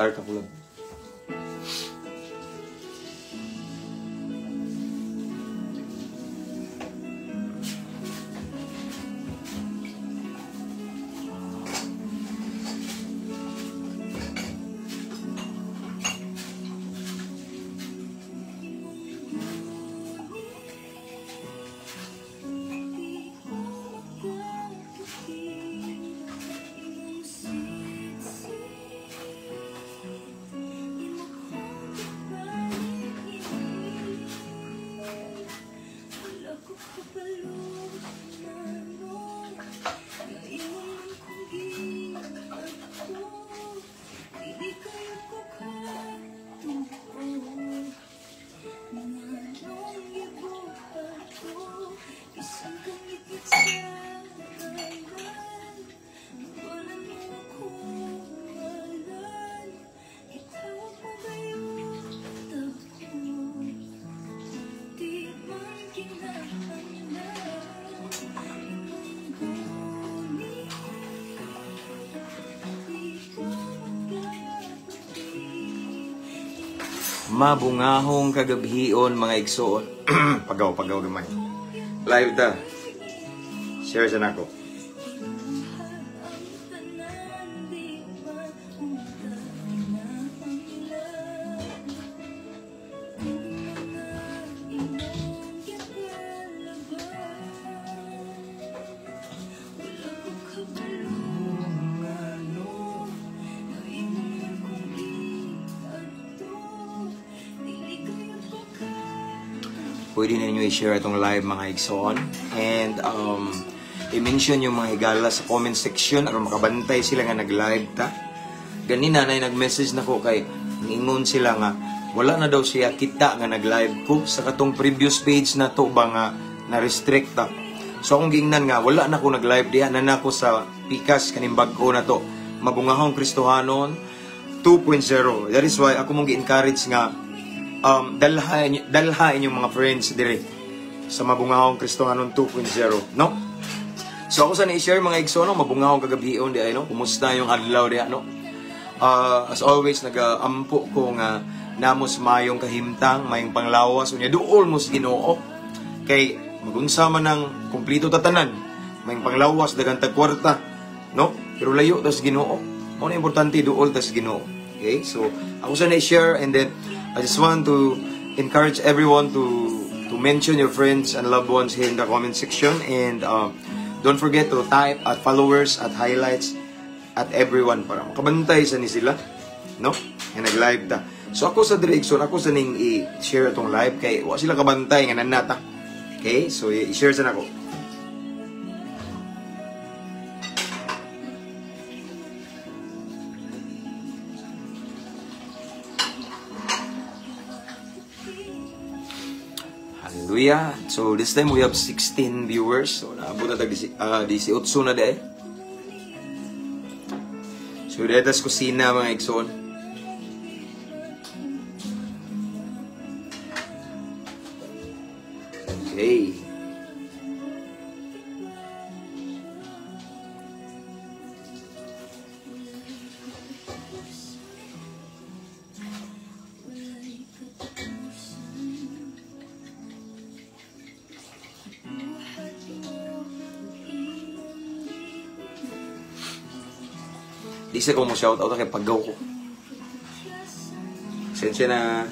Start ako lang. Mabungahong kagabhion mga igsoon. Pagaw, pagaw gamay. Live ta. Share sa nako. Pwede ninyo i-share itong live mga igsoon. And i-mention yung mga higala sa comment section aron makabantay sila nga nag-live ta. Ganina na nag-message na ko kay ningon sila nga wala na daw siya kita nga nag-live ko sa katong previous page na to ba nga na-restrict ta. So akong giingnan nga wala na ko nag-live diha na nako sa pikas kaning bag-o na to. Mabungahong Kristohanon 2.0. That is why ako mong gi-encourage nga dalha inyong mga friends dire sa Mabungahong Kristohanon 2.0, no? So ako sana i-share mga igsoon, no? Mabungahong kagabhion di ay, no? Kumusta yung adlaw diha, no? As always, nagaampo ko nga namos mayong kahimtang, mayong panglawas, unya duol mo sa Ginoo. Kay magunsa man ang kumplito tatanan, mayong panglawas, daghang tagkwarta, no? Pero layo tas Ginoo. Mao na importante, duol tas Ginoo. Okay? So ako sana i-share, and then I just want to encourage everyone to mention your friends and loved ones here in the comment section, and don't forget to type at followers, at highlights, at everyone para makabantay sa ni sila, no? Nga nag-live ta. So ako sa direction, ako sa ning i-share itong live kay wa sila kabantay nga nanata. Okay? So i-share sa nako. Hallelujah. So this time we have 16 viewers. So naabot na tag 18 na di. So dito sa kusina mga igsoon. Okay. Di sa ko mo shout out kay paggaw ko. Sensya na.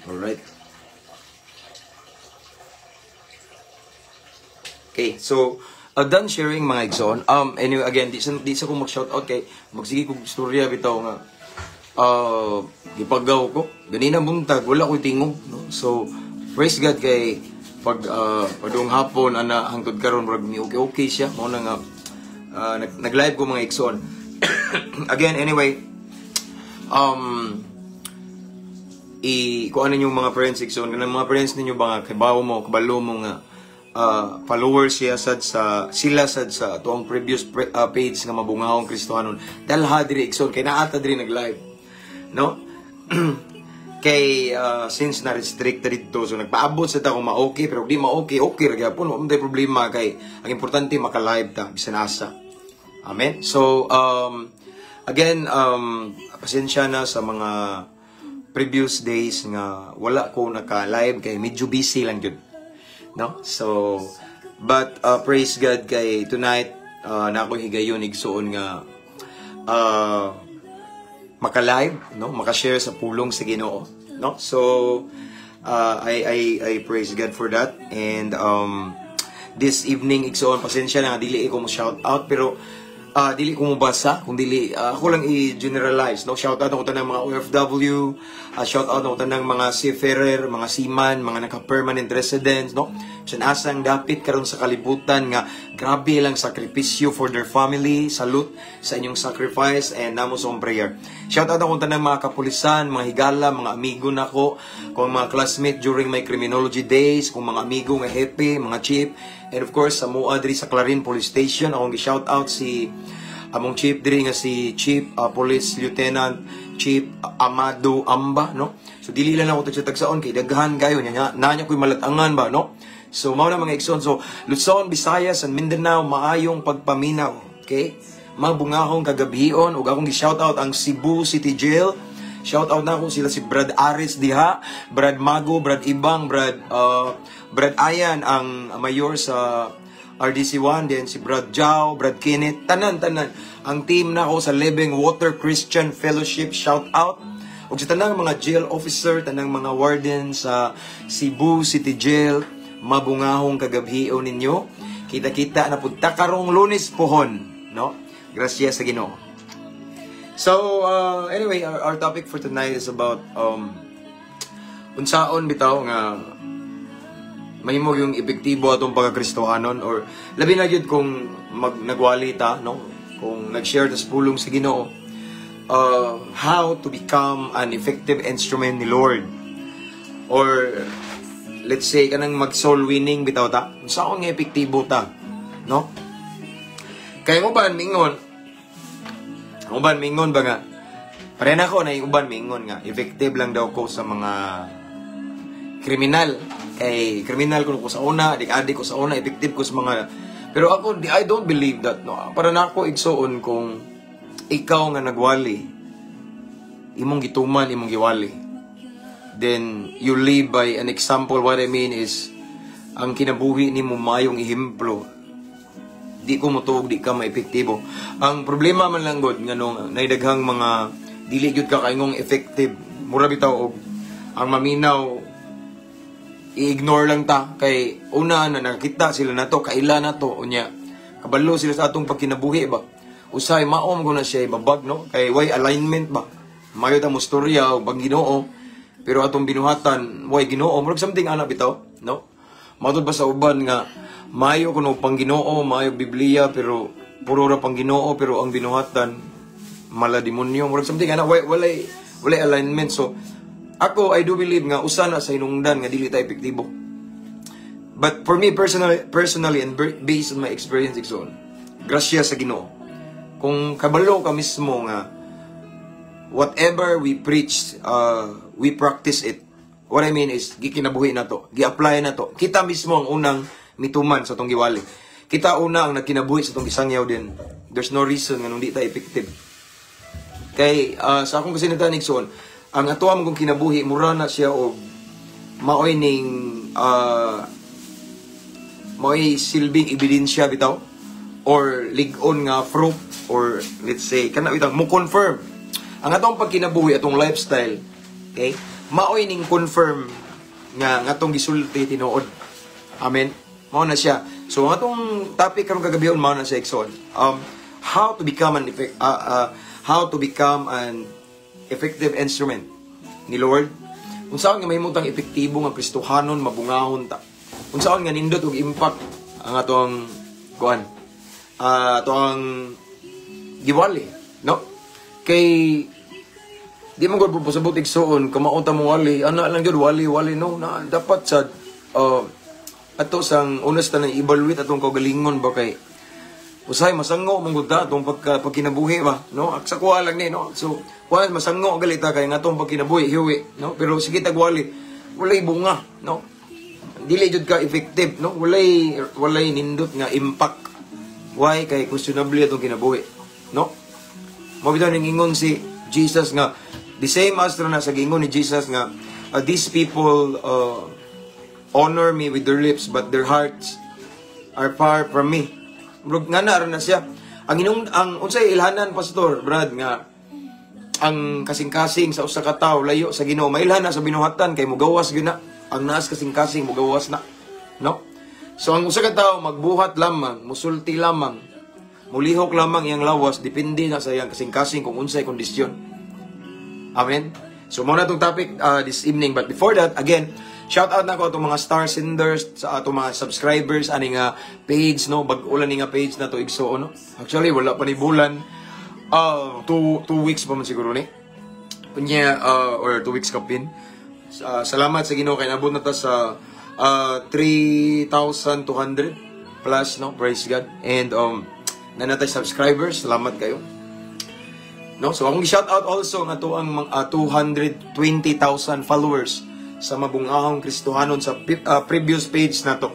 Alright. Okay, so done sharing mga igsoon. Anyway, again, di sa ko mag-shoutout kay magsige kog istorya bitaw nga gipagaw ko. Ganina buntag wala ko'y tingog, no? So praise God kay pag padung hapon ana hangtod karon murag ni okay okay siya. Mao na nga nag-live ko mga igsoon. Again, anyway, i kuan ninyong mga friends igsoon, kanang mga friends ninyo ba nga kabawo mo, kabalo mo nga Followers siya sad sa sila sad sa atuang previous page nga Mabungahong Kristohanon. Dalha diri, igsoon, kay naata diri nag-live, no? Kay since na restricted dito, so nagpaabot sa ta kung ma-okay, pero di ma-okay, okay ra gyapon, wa man problema kay ang importante maka-live ta bisan asa. Amen. So again, pasensya na sa mga previous days nga wala ko naka-live kay medyo busy lang jud, no? So but praise God kay tonight na ako higayon, igsuon, nga maka-live, no? Maka-share sa pulong sa Ginoo, no? So I praise God for that. And this evening, igsuon, pasensya na nga dili ko mo shout out, pero dili ko mo basa kung dili ako lang i-generalize, no? Shout out ako tanang mga OFW, shout out ako tanang mga seafarer, mga seaman, mga naka-permanent residents, no? Bisan asang dapit karon sa kalibutan nga grabe lang sakripisyo for their family. Salute sa inyong sacrifice and namo sa akong prayer. Shout out ako tanang mga kapulisan, mga higala, mga amigo nako, kung mga classmate during my criminology days, kung mga amigo nga hepe, mga chief. And of course, sa mua diri sa Clarin Police Station, akong gi-shout out si among chief diri nga si Chief Police Lieutenant Chief Amado Amba, no? So dili lang ako tagsa-tagsaon kay daghan kayo nya nanya ko'y malatangan ba, no? So mao na, mga igsoon. So Luzon, Visayas and Mindanao, maayong pagpaminaw, okay? Mabungahong kagabhion ug akong gi-shout out ang Cebu City Jail. Shout out na ako sila si Brad Aris diha, Brad Mago, Brad Ibang, Brad Ayan ang mayor sa RDC1, then si Brad Jao, Brad Kenneth, tanan tanan. Ang team na ako sa Living Water Christian Fellowship, shout out. Ug sa tanang mga jail officer, tanang mga warden sa Cebu City Jail, mabungahong kagabhion ninyo. Kita-kita na pud ta karong Lunes pohon, no? Gracias sa Ginoo. So, anyway, our topic for tonight is about unsaon bitaw nga mahimo yung epektibo atong pagkakristohanon or labi na gyud kung nagwali ta, no? Kung nag-share ta sa pulong sa Ginoo, how to become an effective instrument ni Lord or let's say kanang mag soul winning bitaw ta, unsaon nga epektibo ta, no? Kay mo ba mingon ang uban mingon ba nga pare na ako na yung uban mingon nga effective lang daw ko sa mga kriminal kay kriminal ko sa una, adik-adik ko sa una, effective ko sa mga, pero ako di, I don't believe that, no? Para na ako, igsuon, kung ikaw nga nagwali, imong gituman imong giwali, then you live by an example. What I mean is ang kinabuhi nimo mayong ehemplo, di ko motuog di ka maepektibo. Ang problema man lang gud nganong naidaghang mga dili gyud ka kaingong effective. Mura bitaw og ang maminaw i-ignore lang ta kay una na nakita sila nato, kaila nato, unya kabalo sila sa atong pagkinabuhi ba. Usay maom ko na siya ibabag, no? Kay way alignment ba. Mayo ta mo storya og bang Ginoo pero atong binuhatan way Ginoo, murag something ana bitaw, no? Matud ba sa uban nga mayo kuno pang Ginoo, mayo Biblia, pero puro ra pang Ginoo pero ang binuhatan mala demonyo, murag something ana, walay alignment. So ako, I do believe nga usa na sa hinungdan nga dili ta epektibo. But for me personally and based on my experience, igsoon, grasya sa Ginoo. Kung kabalo ka mismo nga whatever we preach, we practice it. What I mean is, gikinabuhi na to, gi-apply na to. Kita mismo ang unang mituman sa tong giwali. Kita una ang nagkinabuhi sa tong gisangyaw din. There's no reason nga di ta effective. Kay sa akong kasinatian, igsoon, ang ato ang kong kinabuhi mura na siya og maoy ning maoy silbing ebidensya bitaw or lig-on nga proof or let's say kana bitaw mo confirm ang atong pagkinabuhi, atong lifestyle, okay, maoy ning confirm nga ngatong gisulti tinuod. Amen. Mao na siya. So ang atong topic karong kagabi mao na siya, igsoon, how to become an effective instrument ni Lord. Unsaon nga mahimutang epektibo nga Kristohanon, mabungahon ta, unsaon nga nindot og impact ang atong kuan, atong giwali, no? Kay di man gud pasabot, igsuon, kamao ta mo wali ana lang gyud, wali wali, no? Na dapat sa Ato sang unas ta nang evaluate atong kaugalingon ba, kay usahay masango man gud ta atong pagkinabuhi ba, no? Sa kuha lang ni, no? So kuha, masango gali ta kay nga atong pagkinabuhi hiwi, no? Pero sige, tagwali, walay bunga, no? Dili jud ka effective, no? Walay nindot nga impact. Why? Kay questionable atong kinabuhi, no? Mao bitaw ning ingon si Jesus nga the same as na sa giingon ni Jesus nga "These people honor me with their lips, but their hearts are far from me." Murag nga na na siya. Ang inong ang unsay ilhanan, Pastor Brad, nga ang kasing-kasing sa usa ka tawo layo sa Ginoo? Mailhan na sa binuhatan kay mugawas gyud na. Ang naas kasing-kasing, mugawas na, no? So ang usa ka tawo magbuhat lamang, musulti lamang, mulihok lamang iyang lawas, depende na sa iyang kasing-kasing kung unsay kondisyon. Amen. So mao na tong topic this evening, but before that, again, shout out na ko atong mga star senders, sa atong mga subscribers ani nga page, no? Bag-o lang ni nga page na to, igsuon, no? Actually, wala pa ni bulan, 2 weeks pa man siguro ni unya, or 2 weeks kapin. Salamat sa Ginoo kay nabot na ta sa 3,200 plus, no? Praise God. And naa natay subscribers, salamat kayo, no? So akong shout out also nga to ang mga 220,000 followers sa Mabungahong Kristohanon sa previous page na to.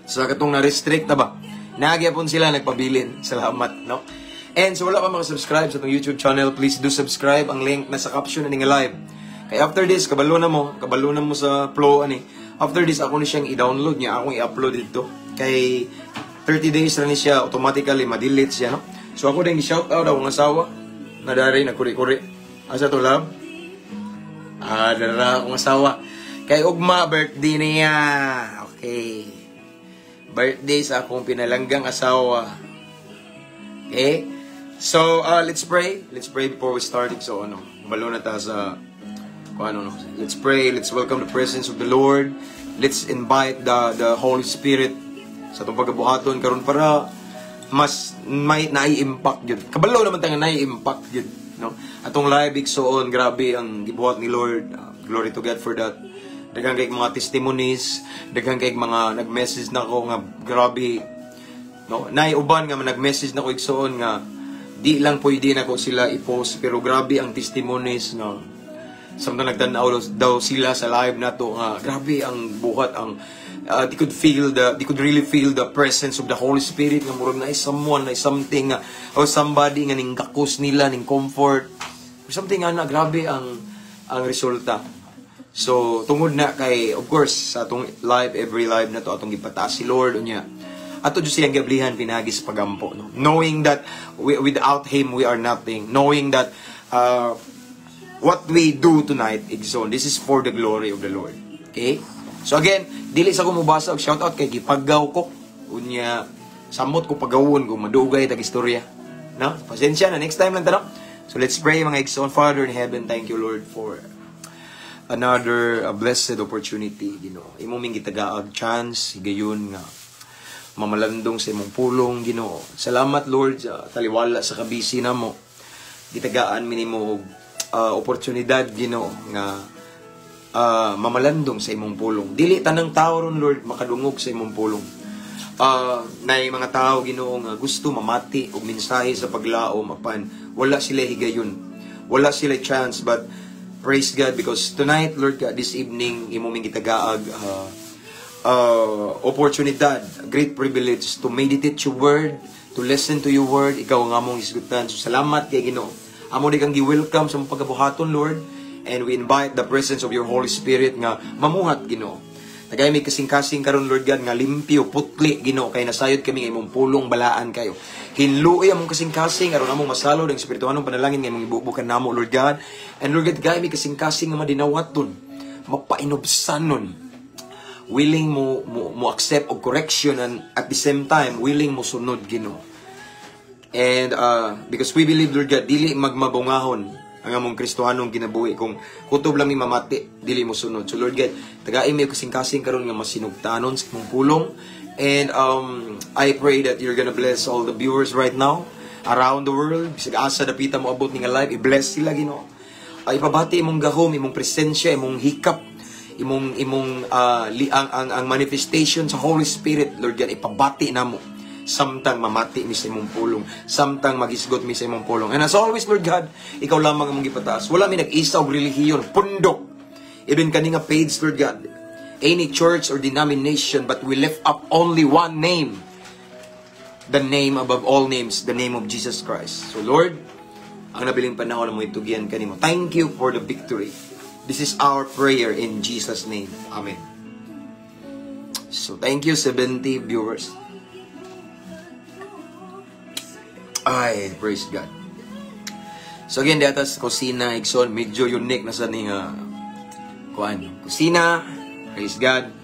Sa katong na-restrict na ba? Nagyapon sila nagpabilin. Salamat, no? And so wala pa maka-subscribe sa atong YouTube channel, please do subscribe. Ang link na sa caption ani nga live. Kay after this, kabalo na mo sa flow ani. After this, ako ni siyang i-download niya, akong i-upload dito. Kay 30 days ra ni siya, automatically ma-delete siya, no? So ako din shout out akong asawa na dari nagkuri-kuri. Asa to, love? Ah, dara akong asawa. Kay ugma birthday niya. Okay. Birthday sa akong pinalanggang asawa. Okay? So, let's pray. Let's pray before we start it. So, ano, balo na ta sa kung ano, no. Let's pray. Let's welcome the presence of the Lord. Let's invite the Holy Spirit sa atong pagabuhaton karon para mas may nai-impact yun. Kabalo naman ta nga nai-impact yun, no? Atong live igsoon, grabe ang gibuhat ni Lord. Glory to God for that. Daghan kay mga testimonies, daghan kay mga nag-message na ko nga grabe, no? Nay uban nga nag-message na ko, igsoon, nga di lang pwede na ko sila i-post, pero grabe ang testimonies nga samtang nagtan-aw daw sila sa live nato nga grabe ang buhat, ang they could really feel the presence of the Holy Spirit, nga murag na someone na something nga or somebody nga ning gakos nila, ning comfort or something nga na grabe ang resulta. So tungod na kay, of course, sa atong live, every live na to, atong gipataas si Lord, unya ato jud siyang giablihan pinaagi sa pagampo, no? Knowing that without Him we are nothing, knowing that what we do tonight, igsoon, this is for the glory of the Lord. Okay? So again, dili sa ko mubasa og shout out kay gipagaw ko. Unya samot ko pagawon kung madugay tag istorya. No? Pasensya na, next time lang ta, no? So let's pray, mga igsoon. Father in heaven, thank you, Lord, for another blessed opportunity, Ginoo. Imo ming gitagaag chance higayon nga mamalandong sa imong pulong, Ginoo. Salamat, Lord, sa taliwala sa kabisi namo. Gitagaan mi nimo og oportunidad, Ginoo, nga mamalandong sa imong pulong. Dili tanang tao ron, Lord, makadungog sa imong pulong. Nay mga tao, Ginoo, nga gusto mamati og mensahe sa paglaom apan wala sila higayon. Wala sila chance, but praise God because tonight, Lord God, this evening, imo ming gitagaag oportunidad, great privilege to meditate your word, to listen to your word, ikaw ang among hisgutan. So salamat kay Ginoo. Amo di kang gi-welcome sa among pagabuhaton, Lord, and we invite the presence of your Holy Spirit nga mamuhat, Ginoo. Tagay may kasing-kasing karon, Lord God, nga limpyo, putli, Ginoo, kay nasayod kami nga imong pulong balaan kayo. Hinlui among kasing-kasing aron among masalod ang espirituhanong panalangin nga imong ibubukan namo, Lord God. And Lord God, gay may kasing-kasing nga madinawaton, mapainubsanon, willing mo accept og correction and at the same time willing mo sunod, Ginoo. And because we believe, Lord God, dili magmabungahon ang among Kristohanong kinabuhi kung kutob lang mi mamati, dili mo sunod. So Lord God, tagai mi og kasing-kasing karon nga masinugtanon sa imong pulong. And I pray that you're gonna bless all the viewers right now around the world. Bisag asa dapita mo abot ni nga live, i-bless sila, Ginoo. Ay ipabati imong gahom, imong presensya, imong hikap. Imong imong li, ang manifestation sa Holy Spirit, Lord God, ipabati namo samtang mamati mi sa imong pulong, samtang magisgot mi sa imong pulong. And as always, Lord God, ikaw lamang among gipataas. Wala mi nag-isa og relihiyon, pundok. Even kani nga page, Lord God, any church or denomination, but we lift up only one name, the name above all names, the name of Jesus Christ. So Lord, ang nabiling panahon mo itugian kanimo. Thank you for the victory. This is our prayer in Jesus' name. Amen. So thank you, 70 viewers. Ay, praise God. So again, dito sa kusina, igsoon, medyo unique na sa ni nga kuan. Kusina, praise God.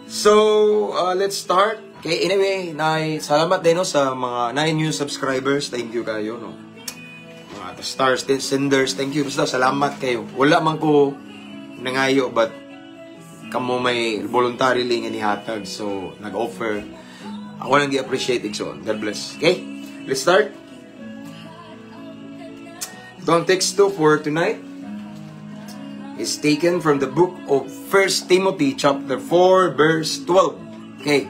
So, let's start. Okay, anyway, nay, salamat din, no, sa mga 9 new subscribers. Thank you kayo, no. Mga stars, senders, thank you. Basta salamat kayo. Wala man ko nangayo, but kamo may voluntarily nga nihatag. So, nag-offer. Ako lang gi-appreciate, igsoon. God bless. Okay? Let's start. Ito ang teksto for tonight is taken from the book of 1 Timothy chapter 4 verse 12. Okay.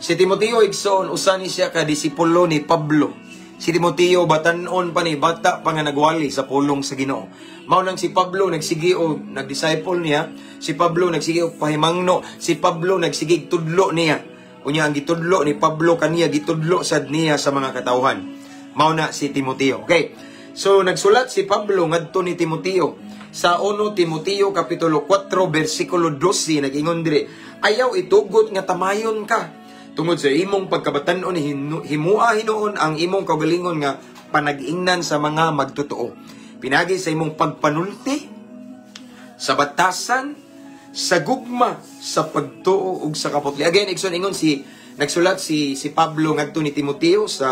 Si Timoteo, igsoon, usa ni siya ka disipulo ni Pablo. Si Timoteo batan-on pa ni, bata pa nga nagwali sa pulong sa Ginoo. Mao nang si Pablo nagsige og nagdisciple niya, si Pablo nagsige og pahimangno, si Pablo nagsige tudlo niya. Unya ang gitudlo ni Pablo kaniya, gitudlo sad niya sa mga katawhan. Mao na si Timoteo. Okay. So nagsulat si Pablo ngadto ni Timoteo sa 1 Timoteo kapitulo 4 bersikulo 12, nag-ingon diri, "Ayaw itugot nga tamayon ka tungod sa imong pagkabatan-on, himua hinuon ang imong kaugalingon nga panag-ingnan sa mga magtotoo pinaagi sa imong pagpanulti sa batasan, sa gugma, sa pagtuo ug sa kaputli." Again, igsoon, ingon si nagsulat si Pablo ngadto ni Timoteo sa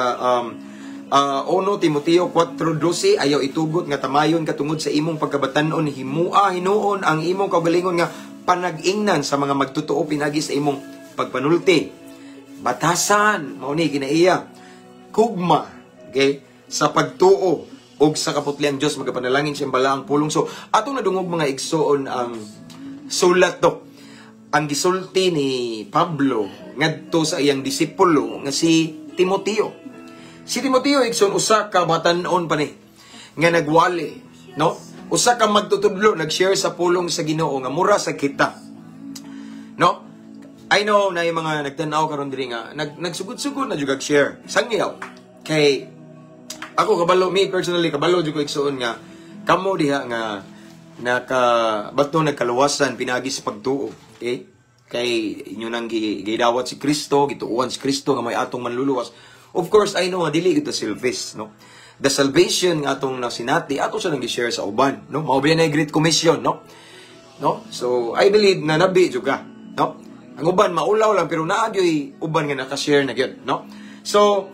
1 Timoteo 4:12, "Ayaw itugot nga tamayon ka tungod sa imong pagkabatan-on, himua hinuon ang imong kaugalingon nga panag-ingnan sa mga magtotoo pinagi sa imong pagpanulti, batasan," mao ni kinaiya, "kugma," okay, "sa pagtuo ug sa kaputli." Ang Dios magapanalangin siyang balaang pulong. So atong nadungog, mga igsoon, ang sulat to, ang gisulti ni Pablo ngadto sa iyang disipulo nga si Timoteo. Si Timoteo, igsoon, usa ka batan-on pa ni nga nagwali, no? Usa ka magtutudlo, nag-share sa pulong sa Ginoo nga mura sa kita. No? I know na yung mga nagtan-aw karon diri nga nagsugod-sugod na jud share. Sangyaw. Kay ako kabalo, me personally kabalo jud ko, igsoon, nga kamo diha nga naka bato nagkaluwasan pinagi sa pagtuo. Okay? Kay inyo nang gidawat si Kristo, gituohan si Kristo nga may atong manluluwas. Of course, I know nga dili ito selfish, no? The salvation nga atong nasinati, ato sa nang gi-share sa uban, no? Mao na Great Commission, no? No? So, I believe na nabi jud ka, no? Ang uban maulaw lang pero naa gyoy uban nga naka-share na gyud, no? So,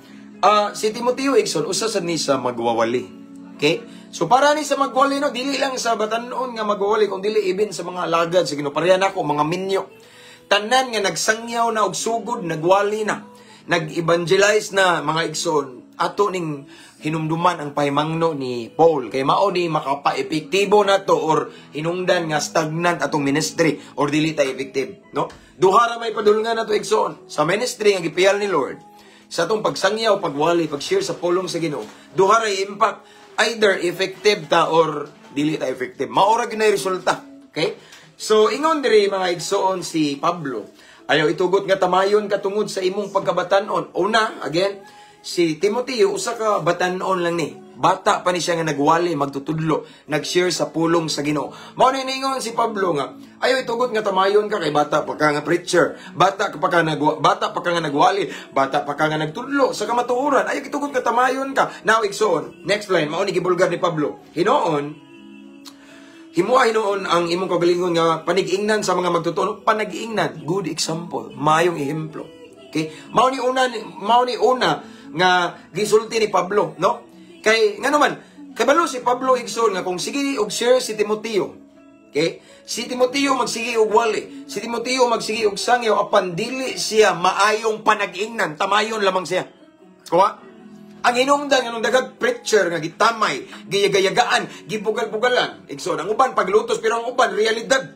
si Timoteo, igsoon, usa sad ni sa magwawali. Okay? So para ni sa magwali, no, dili lang sa batan-on nga magwawali kung dili even sa mga alagad sa Ginoo. Pareha nako mga minyo. Tanan nga nagsangyaw na og sugod, nagwali na, nag-evangelize na, mga igsoon, ato ning hinumduman ang pahimangno ni Paul kay mao ni makapa-epektibo nato or hinungdan nga stagnant atong ministry or dili ta effective, no? Duha ra may padulngan nato, igsoon, sa ministry nga gipiyal ni Lord sa atong pagsangyaw, pagwali, pag-share sa pulong sa Ginoo. Duha ra impact: either effective ta or dili ta effective. Mao ra gyud na resulta. Okay? So ingon diri, mga igsoon, si Pablo, "Ayaw itugot nga tamayon ka tungod sa imong pagkabatan-on." Una, again, si Timoteo usa ka batan-on lang ni. Bata pa ni siya nga nagwali, magtutudlo, nag-share sa pulong sa Ginoo. Mao na ingon si Pablo nga, ayaw itugot nga tamayon ka kay bata pa ka nga preacher, bata pa ka nga nagwali, bata pa ka nga nagtudlo sa kamatuoran. Ayaw itugot nga tamayon ka. Now, igsoon, next line, mao ni gibulgar ni Pablo. Hinuon, himua hinuon ang imong kaugalingon nga panig-ingnan sa mga magtotoo. Panag-ingnan, good example, maayong ehemplo. Okay? Mao ni una nga gisulti ni Pablo, no? Kay ngano man, kabalo si Pablo, igsoon, nga kung sige og share si Timoteo, okay? Si Timoteo magsige og wali, si Timoteo magsige og sangyaw apan dili siya maayong panag-ingnan, tamayon lamang siya. Kuha? Ang hinungdan nganong daghang preacher nga gitamay, giyagayagaan, gibugal-bugalan. Igsoon, ang uban paglutos pero ang uban realidad.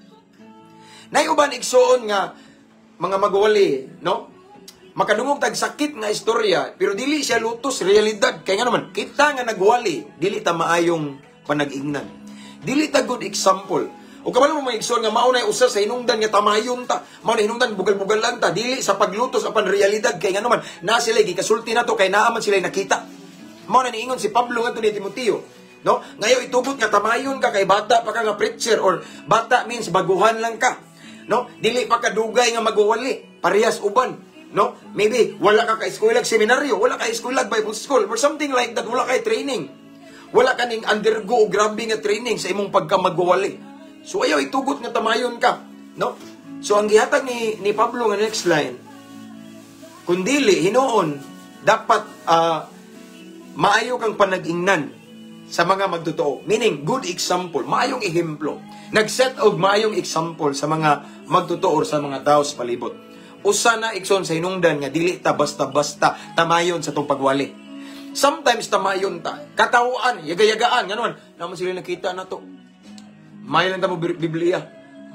Nay uban, igsuon, nga mga magwali, no? Makadungog tag sakit nga istorya, pero dili siya lutos realidad. Kay nga naman, kita nga nagwali, dili ta maayong panag-ingnan. Dili ta good example. O kabalo mo, mga igsoon, nga mao na usa sa hinungdan nga tamayon ta. Mao na hinungdan bugal-bugalan ta dili sa paglutos apan realidad, kay nga naman na sila gikasulti nato kay naa man sila nakita. Mao na niingon si Pablo ngadto ni Timoteo, no? Ngayon itugot nga tamayon ka kay bata pa ka nga preacher, or bata means baguhan lang ka. No? Dili pa ka dugay nga magwawali, parehas uban, no? Maybe wala ka ka eskwela, seminaryo, wala ka eskwela, Bible school or something like that, wala kay training. Wala ka ning undergo og grabe nga training sa imong pagka magwawali. So ayaw itugot nga tamayon ka, no? So ang gihatag ni Pablo nga next line, kundili hinuon dapat maayo kang panag-ingnan sa mga magtotoo. Meaning, good example, maayong ehemplo. Nag-set og maayong example sa mga magtotoo or sa mga tao sa palibot. Usa na, igsoon, sa hinungdan nga dili ta basta-basta tamayon sa tong pagwali. Sometimes tamayon ta. Katawaan, yaga-yagaan, ganon. Naman sila nakita na to. May lang ta mo Biblia.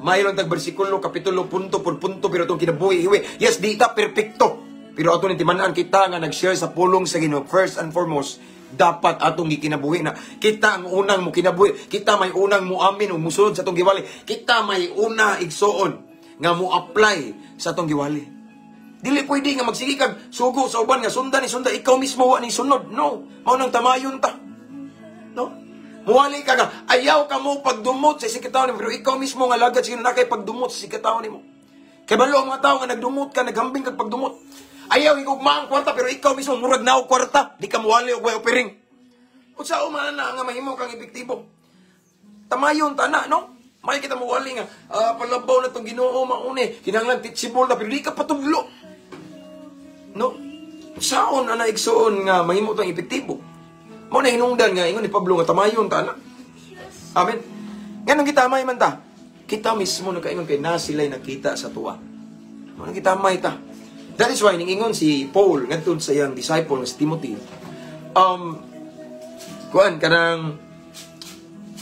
May lang tag bersikulo, kapitulo, punto por punto, pero itong kinabuhi, hiwi. Yes, di ta perpekto. Pero ato ni timan-an, kita nga nag-share sa pulong sa Ginoo, first and foremost, dapat atong gikinabuhi na. Kita ang unang mo kinabuhi. Kita may unang muamin o musunod sa atong giwali. Kita may una, igsoon, nga mo apply sa atong giwali. Dili pwede nga magsige kag sugo sa uban nga sundan ni sunda, ikaw mismo wa ni sunod. No. Mao nang tamayon ta. No? Muwali ka nga ayaw ka mo pagdumot sa isigkatawo nimo, pero ikaw mismo nga lagad sa na kay pagdumot sa isigkatawo nimo. Kay balo ang mga tao nga nagdumot ka, naghambing kag pagdumot. Ayaw higugma ang kwarta, pero ikaw mismo murag naog kwarta, di ka muwali og way offering. Unsa man na nga mahimo kang epektibo? Tamayon ta na, no? May kita muwali nga palabaw na tong Ginoo mauni, kinahanglan teachable na, pero di ka patudlo. No? Saon ana, igsuon, nga mahimo tang epektibo? Mao na hinungdan nga ingon ni Pablo nga tamayon ta na. Amen. Nganong gitamay man ta? Kita mismo nakaingon kay na sila'y nakita sa tuwa. Mao nang gitamay ta. That is why ningingon si Paul ngadto sa iyang disciple nga si Timothy. Kuan kanang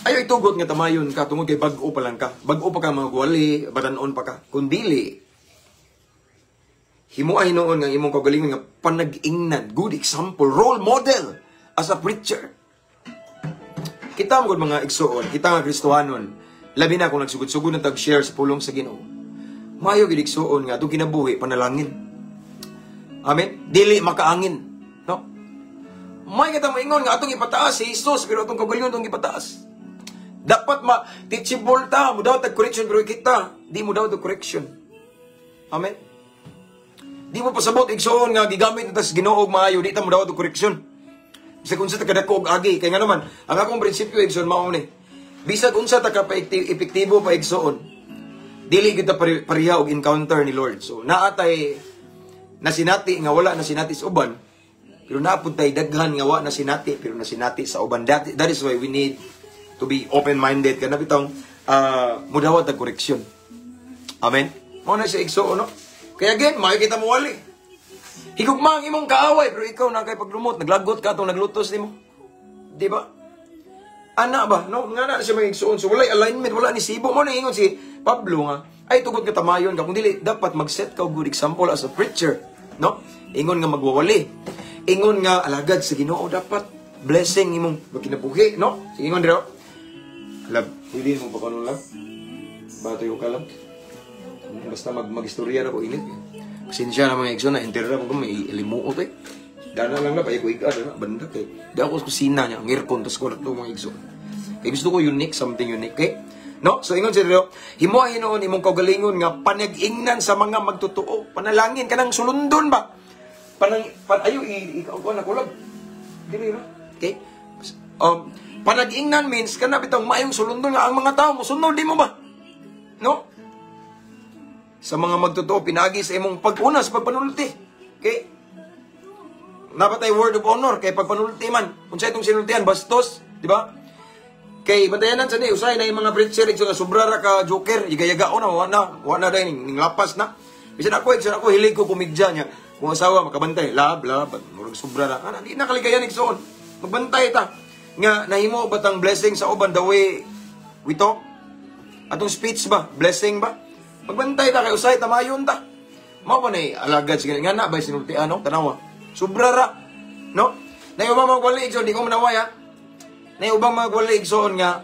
ayo itugot nga tamayon ka tungod kay bag-o pa lang ka. Bag-o pa ka magwali, batan-on pa ka. Kun dili, himoa hinuon nga imong kaugalingon nga panag-ingnan, good example, role model as a preacher. Kita mo gud, mga igsuon, kita nga Kristohanon, labi na kung nagsugod-sugod na tag share sa pulong sa Ginoo. Maayo gid, igsuon, nga atong kinabuhi panalangin. Amen. Dili makaangin, no? May kita moingon nga atong ipataas si Jesus, pero atong kaugalingon atong ipataas. Dapat ma teachable ta, mo daw tag correction, pero kita di mo daw tag correction. Amen. Di mo pasabot, igsuon, nga gigamit na tas Ginoo og maayo, di ta mo daw tag correction. Bisag unsa ta kadako og agi, kay nga naman, ang akong prinsipyo, igsoon, mao ni. Bisag unsa ta ka pa epektibo pa, igsoon, dili gyud ta pareha og encounter ni Lord. So naa tay nasinati nga wala nasinati sa uban, pero naa pud tay daghan nga wa nasinati pero nasinati sa uban. That is why we need to be open-minded kana bitong mudawat og koreksyon. Amen. Mao na siya, igsuon, no? Kaya again, makikita mo wali. Higugma ang imong kaaway, pero ikaw na kay pagdumot, naglagot ka atong naglutos nimo. Di ba? Ana ba? No, nga na siya, mga igsuon. So walay alignment, wala ni sibo. Mo na ingon si Pablo nga, ay tugod ka tamayon ka. Kung dili, dapat mag-set ka og good example as a preacher. No? Ingon nga magwawali. Ingon nga alagad sa Ginoo, dapat blessing imong magkinabuhi, no? Sige, ingon diro. Love, pwede mo pa kanon, love? Bato yung kalam. Basta mag-istorya na ko, init. Pasensya na, mga igsoon, na interrupt ko, may limuot eh. Dana lang na, pa ko iga, na, banda kay. Di ako sa kusina niya, ang aircon, tas kwarto, mga igsoon. Kay gusto ko unique, something unique, okay? No? So ingon si Rio, himoa hinuon imong kaugalingon nga panag-ingnan sa mga magtotoo. Panalangin kanang sulundon ba? Panang pan ayo i ikaw ko na kulab. Dili ra. Okay? Panag-ingnan means kana bitong maayong sulundon nga ang mga tao mosunod di mo ba? No? Sa mga magtotoo pinagi sa imong pag-una sa pagpanulti. Okay? Dapat ay word of honor kay pagpanulti man. Kung sa itong sinultihan bastos, di ba? Kay bantayanan sa ni usay na yung mga preacher igsoon nga sobra ra ka joker, yiga-yagao na, wa na, wa na dai ning lapas na. Bisan ako, igsoon, ako hilig ko komedya niya. Kung asawa makabantay, love, love, murag sobra na. Ana, di na kaligayan, igsoon. Magbantay ta. Nga nahimo ba tang blessing sa uban the way we talk? Atong speech ba? Blessing ba? Magbantay ta kay usay tamayon ta. Mao ba nay alagad sige nga na bay sinultian, no? Tanawa. Sobra ra. No? Na ubang magwali, igsoon, di ko manaway ha. Na ubang magwali, igsoon, nga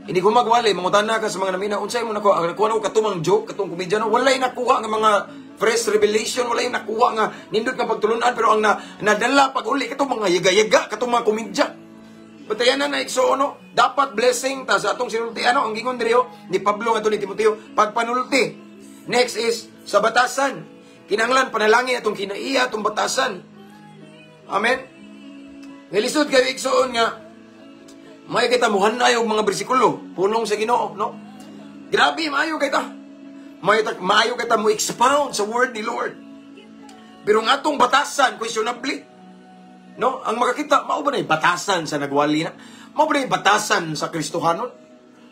hindi ko magwali, mangutana ka sa mga namina, unsay mo nakuha, ang nakuha nako katumang joke, katong komedya, no? Walay nakuha nga mga fresh revelation, walay nakuha nga nindot nga pagtulunan, pero ang nadala pag uli, katong mga yaga-yaga, katong mga komedya. Batayan na na igsoon, no? Dapat blessing ta sa atong sinultian, no? Ang gingon diri oh, ni Pablo ngadto ni Timoteo, pagpanulti. Next is sa batasan. Kinahanglan panalangin atong kinaiya atong batasan. Amen. Ngilisod kayo, igsoon, nga may kita muhanay og mga bersikulo, pulong sa Ginoo, no? Grabe maayo kay ta. Maayo kay ta mo expound sa word ni Lord. Pero ang atong batasan questionably. No, ang makakita mao ba na batasan sa nagwali na? Mao ba na batasan sa Kristohanon?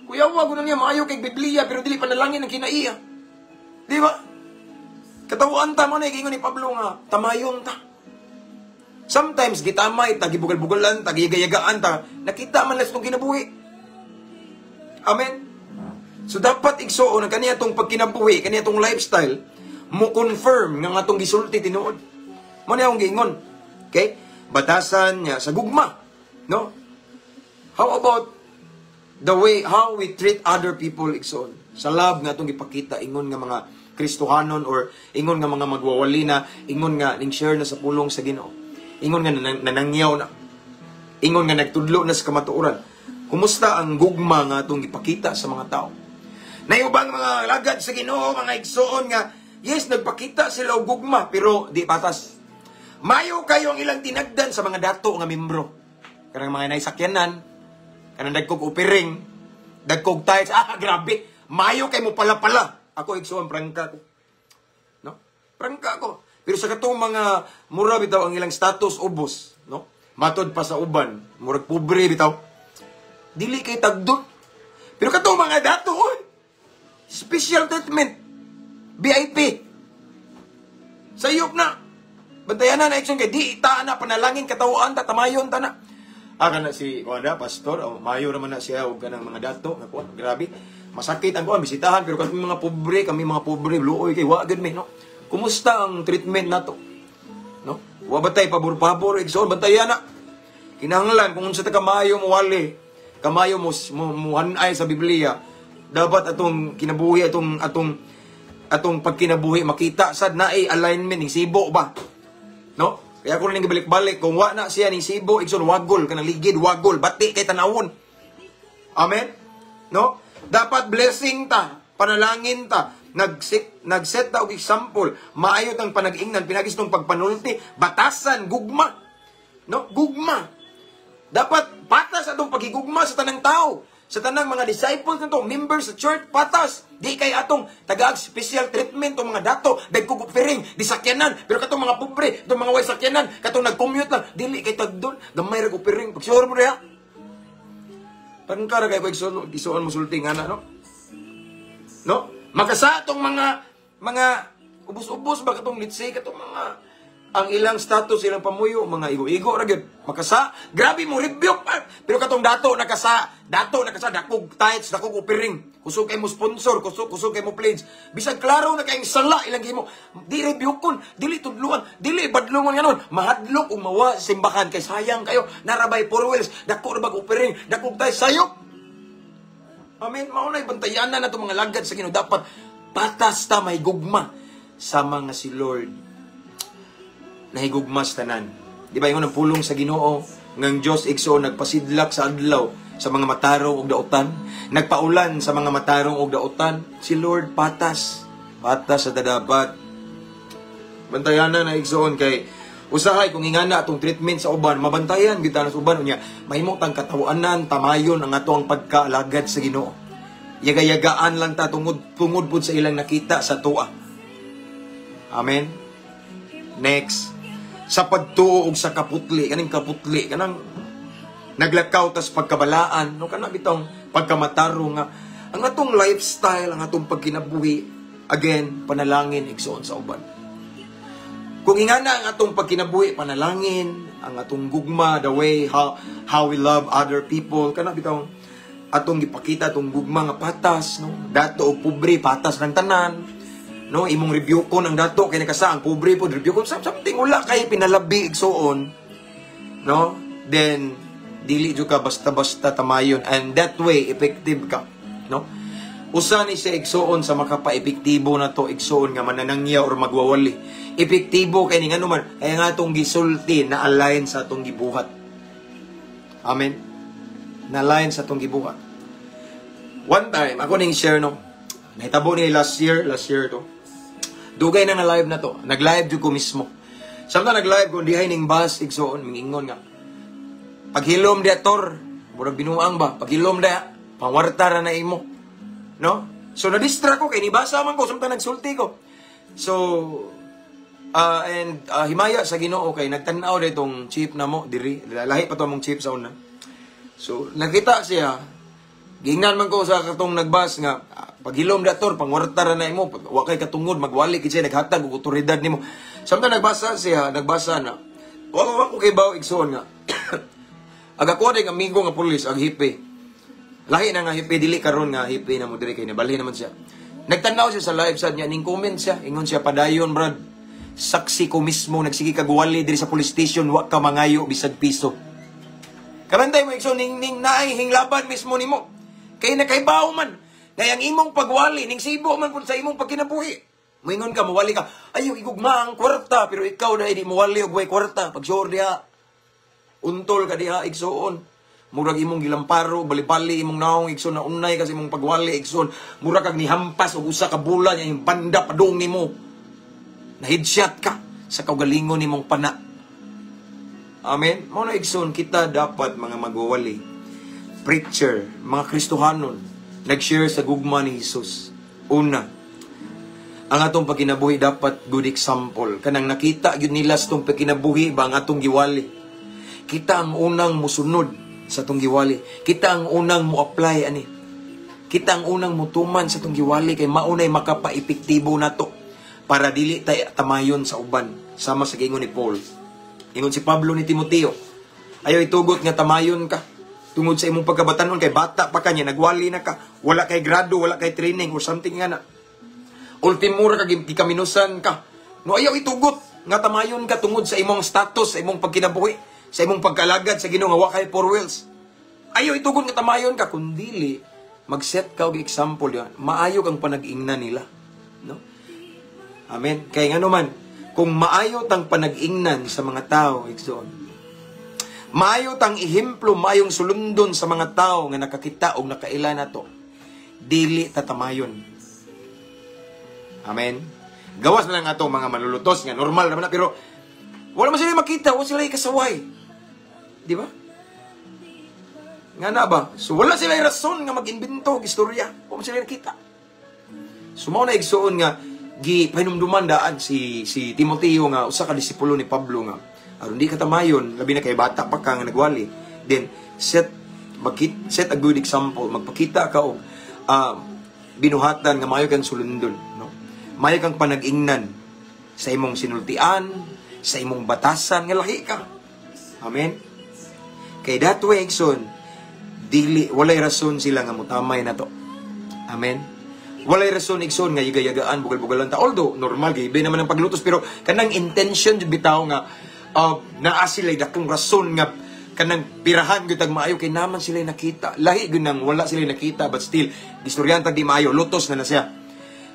Kuya, wag na niya maayo kay Biblia pero dili panalangin ang kinaiya. Di ba? Katawhan ta mo na ingon ni Pablo nga tamayon ta. Sometimes gitamay ta, gibugal-bugalan ta, giyagaan ta, nakita man lang itong kinabuhi. Amen. So dapat, igsuon, ang kaniya tong pagkinabuhi, kaniya tong lifestyle mo confirm nga atong gisulti tinuod. Mo ni akong giingon. Okay? Batasan niya sa gugma. No? How about the way how we treat other people, igsoon? Sa love nga atong gipakita ingon nga mga Kristohanon or ingon nga mga magwawali na, ingon nga ning share na sa pulong sa Ginoo. Ingon nga nanangyaw na. Ingon nga nagtudlo na sa kamatuoran. Kumusta ang gugma nga atong gipakita sa mga tao? Nayubang mga lagad sa Ginoo, mga igsoon, nga yes, nagpakita sila og gugma pero di patas. Mayo kayo ang ilang tinagdan sa mga dato nga membro. Kanang mga naisakyanan, kanang dagkog upiring, dagkog tithes, ah grabe, mayo kay mo pala-pala. Ako, igsoon, prangka ko. No? Prangka ko. Pero sa katong mga mura bitaw ang ilang status ubos, no? Matod pa sa uban, murag pobre bitaw. Dili kay tagdon. Pero katong mga dato, oy, special treatment. VIP. Sayop na. Bantayan na na action kay di ta na panalangin katawhan ta, tamayon ta na. Ah, kana si kuan pastor, oh, mayo raman na siya og kanang mga dato nga kuan, grabe. Masakit ang kuan bisitahan pero kami mga pobre, luoy kay wa gud mi, no. Kumusta ang treatment nato? No? Wa ba tay pabor-pabor, igsoon? Bantayan na. Kinahanglan kung unsa ta kamayo mo wali, kamayo mo muhanay sa Biblia, dapat atong kinabuhi, atong atong atong pagkinabuhi makita sad naay alignment ning sibo ba. No? Kaya ako ning gibalik-balik kung wa na siya ning sibo, igsoon, wagol kanang ligid, wagol, bati kay tanawon. Amen. No? Dapat blessing ta, panalangin ta, nag-set ta og example, maayo tang panag-ingnan pinagis tong pagpanulti, batasan gugma. No? Gugma. Dapat patas atong pagigugma sa tanang tao, sa tanang mga disciples nato, members sa church, patas. Di kay atong tagaag special treatment tong mga dato, dagkog offering, di sakyanan, pero katong mga pobre, katong mga way sakyanan, katong nag-commute lang, dili kay tagdon, gamay ra offering. Pag sure mo diha. Pagkara kay ko igsoon, igsoon mo sulti nga na, no? No? Makasa atong mga ubos-ubos ba katong, let's say, katong mga ang ilang status, ilang pamuyo, mga igo-igo ra gyud. Makasa, grabe mo rebuke pa. Pero katong dato nakasa, dato nakasa dakog tithes, dakog offering. Kusog kay mo sponsor, kusog kusog kay mo pledge. Bisag klaro na kayong sala ilang gihimo. Di rebuke kon, dili tudluan, dili badlongon nganon. Mahadlok ug mawa sa simbahan kay sayang kayo. Narabay four wheels, dako ra bag offering, dakog tithes, sayop. Amen. Mao na bantayan na nato mga lagad sa Ginoo. Dapat patas ta may gugma sa mga si Lord nahigugma sa tanan. Di ba ingon ang pulong sa Ginoo ngang Dios, igsoon, nagpasidlak sa adlaw sa mga matarong ug dautan, nagpaulan sa mga matarong ug dautan. Si Lord patas. Patas sa dapat. Bantayan na na, igsoon, kay usahay kung ingana atong treatment sa uban, mabantayan gyud ta sa uban unya mahimo tang katawanan, tamayon ang ato ang pagkaalagad sa Ginoo. Yaga-yagaan lang ta tungod tungod pud sa ilang nakita sa tuwa. Amen. Next, sa pagtuo og sa kaputli, kaning kaputli, kanang naglakaw tas pagkabalaan, no, kana bitong pagkamatarong nga ang atong lifestyle, ang atong pagkinabuhi, again, panalangin, igsoon, sa uban. Kung ingana ang atong pagkinabuhi, panalangin, ang atong gugma, the way how we love other people, kana bitong Atong gipakita atong gugma nga patas, no? Dato o pobre, patas ng tanan. No, imong review ko ng dato kay nakasa ang pobre po review ko something, wala kay pinalabi, igsuon. No? Then dili jud ka basta-basta tamayon and that way effective ka, no? Usa ni siya, igsuon, sa makapa-epektibo na to, igsuon, nga mananangya or magwawali. Epektibo kay ni ngano man kaya nga atong gisulti na align sa atong gibuhat. Amen. Na align sa atong gibuhat. One time, ako ning share, no. Nahitabo ni last year to. Dugay na nga live na to. Nag-live jud ko mismo. Samtang nag-live ko, dihay ning bus, igsuon, mingingon nga, "Paghilom diya, tor." Murag binuang ba? "Paghilom diya, pangwarta ra na imo." No? So, na-distract ko, kay nibasa man ko, samtang nagsulti ko. So, and himaya sa Ginoo kay nagtan-aw ditong chief na mo diri, lahi pa to among chief sa una. So nakita siya, gingnan man ko sa katong nagbas nga, "Paghilom diha, tor, pangwarta ra na imo, wa kay katungod magwali kay siya naghatag og otoridad nimo." Samtang nagbasa siya, nagbasa na. Wa ko kay baw, igsuon, nga ag ako ding amigo nga pulis, ag hepe. Lahi na nga hepe, dili karon nga hepe na mo diri kay nabalhin naman siya. Nagtanaw siya sa live sad niya, ning comment siya, ingon siya, "Padayon, brad. Saksi ko mismo nagsige kag wali diri sa police station, wa ka mangayo bisag piso." Kabantay mo, igsoon, ning naay hinglaban mismo nimo. Kay nakaibaw man. Kay ang imong pagwali ning sibo man pud sa imong pagkinabuhi. Moingon ka, mawali ka. "Ayo igugma ang kwarta," pero ikaw na di mawali og way kwarta. Pag sure diha, untol ka diha, igsuon. Murag imong gilamparo, bali-bali imong naong, igsoon, na unay kasi imong pagwali, igsoon. Murag kag nihampas og usa ka bola niya yung banda padung nimo. Na headshot ka sa kaugalingon nimong pana. Amen. Mao na, igsoon, kita dapat mga magwawali. Preacher, mga Kristohanon, nag-share sa gugma ni Jesus. Una, ang atong pagkinabuhi dapat good example. Kanang nakita gyud nila sa atong pagkinabuhi ba ang atong giwali. Kita ang unang musunod sa atong giwali. Kita ang unang mo-apply ani. Kita ang unang mutuman sa atong giwali kay maunay makapa-epektibo nato para dili tay tamayon sa uban, sama sa giingon ni Paul. Ingon si Pablo ni Timoteo, "Ayaw itugot nga tamayon ka tungod sa imong pagkabatanon kay bata pa ka niya, nagwali na ka, wala kay grado, wala kay training or something nga na. Ultimo ra ka gikaminusan ka. No, ayaw itugot nga tamayon ka tungod sa imong status, sa imong pagkinabuhi, sa imong pagkalagad sa Ginoo nga wa kay four wheels. Ayaw itugot nga tamayon ka, kundili mag-set ka og example yun. Maayo kang panag-ingnan nila." No? Amen. Kay ngano man, kung maayo tang panag-ingnan sa mga tao, igsoon, maayo tang ehemplo, maayong sulundon sa mga tao nga nakakita og nakaila nato, dili tatamayon. Amen. Gawas na lang ato mga manlulutos nga normal naman na, pero wala man sila makita, wala sila ikasaway. Di ba? Nga na ba? So wala sila rason nga mag-imbento og istorya. Wala man sila nakita. So mao na, igsuon, nga gi pahinumduman daan si Timoteo nga usa ka disipulo ni Pablo nga aron di ka tamayon, labi na kay bata pa ka nga nagwali, then set a good example, magpakita ka og binuhatan nga maayo kang sulundon, no, maayo kang panag-ingnan sa imong sinultian, sa imong batasan nga lahi ka. Amen. Kay that way, igsoon, dili walay rason sila nga mutamay na to. Amen. Walay rason, igsoon, nga yigayagaan, bugal-bugalan ta. Although normal gibe naman ang paglutos, pero kanang intention jud bitaw nga naa sila dakong rason nga kanang pirahan gyud tag maayo kay naman sila nakita. Lahi gyud nang wala sila nakita, but still gistoryahan tag di maayo, lutos na na siya.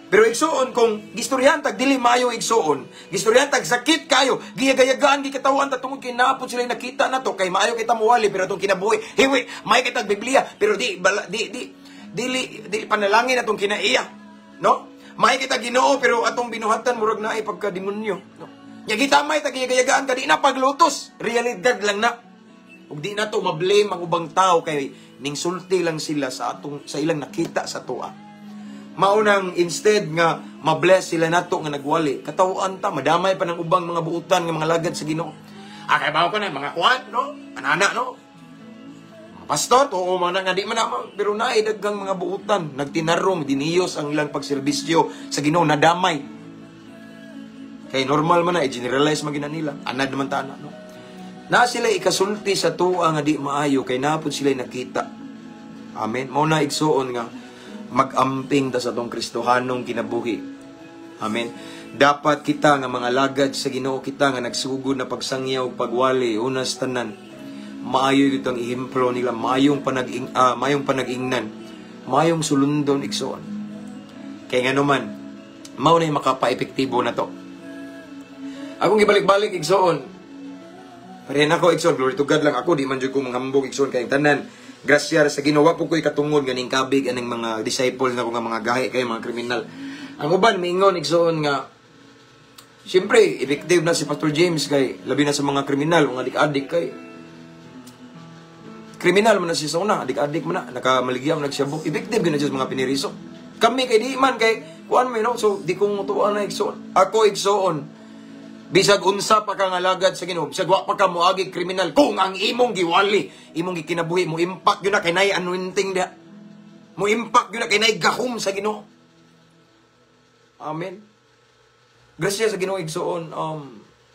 Pero igsuon, kung gistoryahan tag dili maayo, igsuon, gistoryahan tag sakit kayo, giyagayagaan, gikatawan ta tungod kay naapod sila nakita na to, kay maayo kita muwali pero atong kinabuhi, hiwi, maayo kita Biblia pero di bala, di di dili dili panalangin atong kinaiya, no? Maayo kita Ginoo pero atong binuhatan murag naay pagka demonyo, no? Nya gitamay ta, giyagayagaan ka, di na paglutos, realidad lang na. Ug di na to ma-blame ang ubang tao kay ning sulti lang sila sa atong sa ilang nakita sa tuwa. Maunang instead nga ma-bless sila nato nga nagwali, katawhan ta, madamay pa ng ubang mga buutan nga mga lagad sa Ginoo. Ah, kay bawo ko na mga kuan, no? Anana, no? Mga pastor, oo man nga di man na, pero naay daghang mga buutan, nagtinarong, diniyos ang ilang pagserbisyo sa Ginoo, nadamay. Kay normal man na i-generalize man gina nila. Anad naman ta na, no? Na sila ikasulti sa tuwa nga di maayo kay napod sila nakita. Amen. Mao na, igsuon, nga mag-amping ta sa atong Kristohanong kinabuhi. Amen. Dapat kita nga mga lagad sa Ginoo, kita nga nagsugod na pagsangyaw, pagwali, unas tanan. Maayo gyud ang ehemplo nila, maayong panag-ingnan, maayong sulundon, igsuon. Kay ngano man, mao na makapa-epektibo na to. Akong ibalik-balik, igsuon. Parehan ako, igsuon, glory to God lang ako, di man jud ko manghambog, igsuon, kay ang tanan grasya sa Ginoo. Po ko'y katungod nga ning kabig aning mga disciples na ko nga mga gahi kay mga kriminal. Ang uban miingon, igsuon, nga siyempre, effective na si Pastor James kay labi na sa mga kriminal, mga adik-adik, kay kriminal man na siya sa una, adik-adik man na, nakamaligya man, nagsiyabok, effective gyud na siya sa mga piniriso. Kami kay di man kay kuan mo, no? So di kong tuwa na, igsuon. Ako, igsuon, bisag unsa pa ka nga alagad sa Ginoo, bisag wa pa ka moagi kriminal, kung ang imong giwali, imong gikinabuhi, mo impact yun na kay naay anointing diha. Mo impact yun na kay naay gahom sa Ginoo. Amen. Grasya sa Ginoo, igsuon,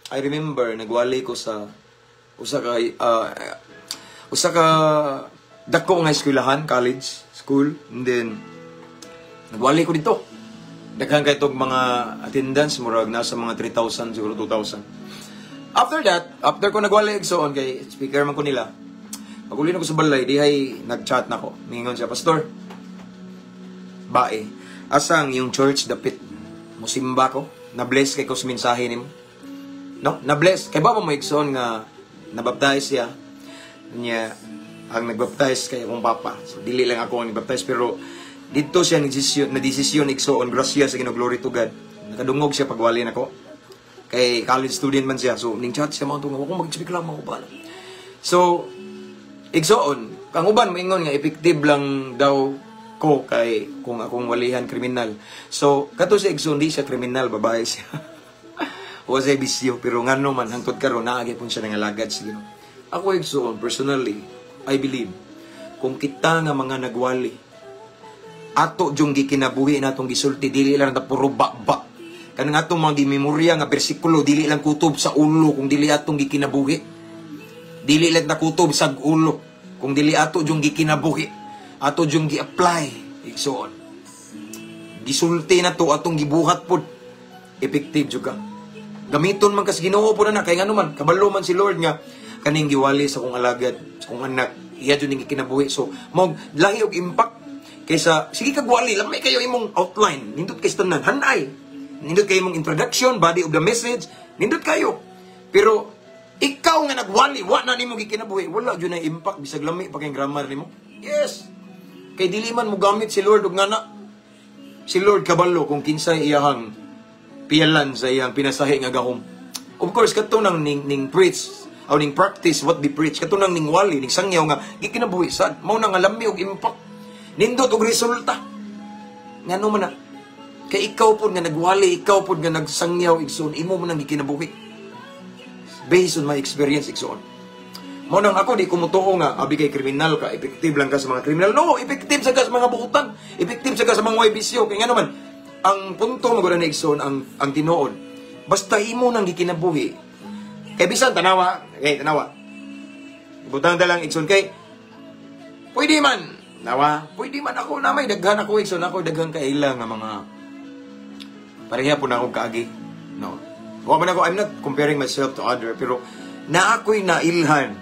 I remember nagwali ko sa usa ka dako nga eskwelahan, college, school, and then nagwali ko dito. Daghan kay tog mga attendance, murag nasa mga 3,000 siguro, 2,000. After that, after ko nagwali, igsuon, kay speaker man ko nila. Pag-uli na ko sa balay, dihay nag-chat na ko. Mingon siya, "Pastor, bae, asa ang yung church dapit? Musimba ko. Na-bless kay ko sa mensahe nimo." No? Na-bless. Kay ba mo, igsoon, nga nabaptize siya. Niya, ang nagbaptize kay akong papa. So, dili lang ako ang nagbaptize. Pero, dito siya na desisyon, igsoon, grasya sa Ginoo, glory to God. Nakadungog siya pagwali nako. Kay college student man siya. So, ning chat siya mga tunga, "Ako mag-speak lang mga uban." So, igsoon, kang uban moingon nga effective lang daw ko kay kung akong walihan kriminal. So, kato si igsoon, di siya kriminal, babae siya. O siya bisyo, pero ngano man hangtod karon naa gyapon siya nangalagad sa Ginoo. Ako, igsoon, personally, I believe kung kita nga mga nagwali, ato jung gikinabuhi natong gisulti, dili lang na puro ba-ba. Kanang atong mga gimemorya nga bersikulo, dili lang kutob sa ulo kung dili atong gikinabuhi. Dili lang na kutob sa ulo kung dili ato jung gikinabuhi. Ato jung gi-apply, igsoon. Gisulti na to, atong gibuhat pod. Effective jud ka. Gamiton man kas Ginoo po na kay ngano man kabalo man si Lord nga kaning giwali sa kong alagad, sa kong anak, iya jud ning gikinabuhi. So, mo lahi og impact kaysa sige kag wali, lamay kayo imong outline, nindot kay tanan, hanay. Nindot kayo imong introduction, body of the message, nindot kayo. Pero ikaw nga nagwali, wa na nimo gikinabuhi, wala jud na impact bisag lami pa kay grammar nimo. Yes. Kay dili man mo gamit si Lord og ngana. Si Lord kabalo kung kinsay iyahang piyalan sa iyang pinasahi nga gahom. Of course, kato nang ning preach o ning practice what they preach, kato nang ning wali, ning sangyaw nga gikinabuhi sad, mao na nga lami og impact. Nindot og resulta. Ngano man na? Kay ikaw pod nga nagwali, ikaw pod nga nagsangyaw, igsoon, imo mo nang gikinabuhi. Based on my experience, igsoon. Mo nang ako di ko mutuo nga abi kay kriminal ka, effective lang ka sa mga kriminal. No, effective sa ka sa mga buutan. Effective sa ka sa mga way bisyo. Kay ngano man, ang punto mo na, igsoon, ang tinuod. Basta imo nang gikinabuhi. Kay bisan tanawa, kay tanawa. Butang dalang, igsoon, kay pwede man nawa, pwede man ako na may daghan ako, igsoon, ako daghan kaila nga mga pareha po na akong kaagi. No. Wa man ako, I'm not comparing myself to other, pero na ako'y nailhan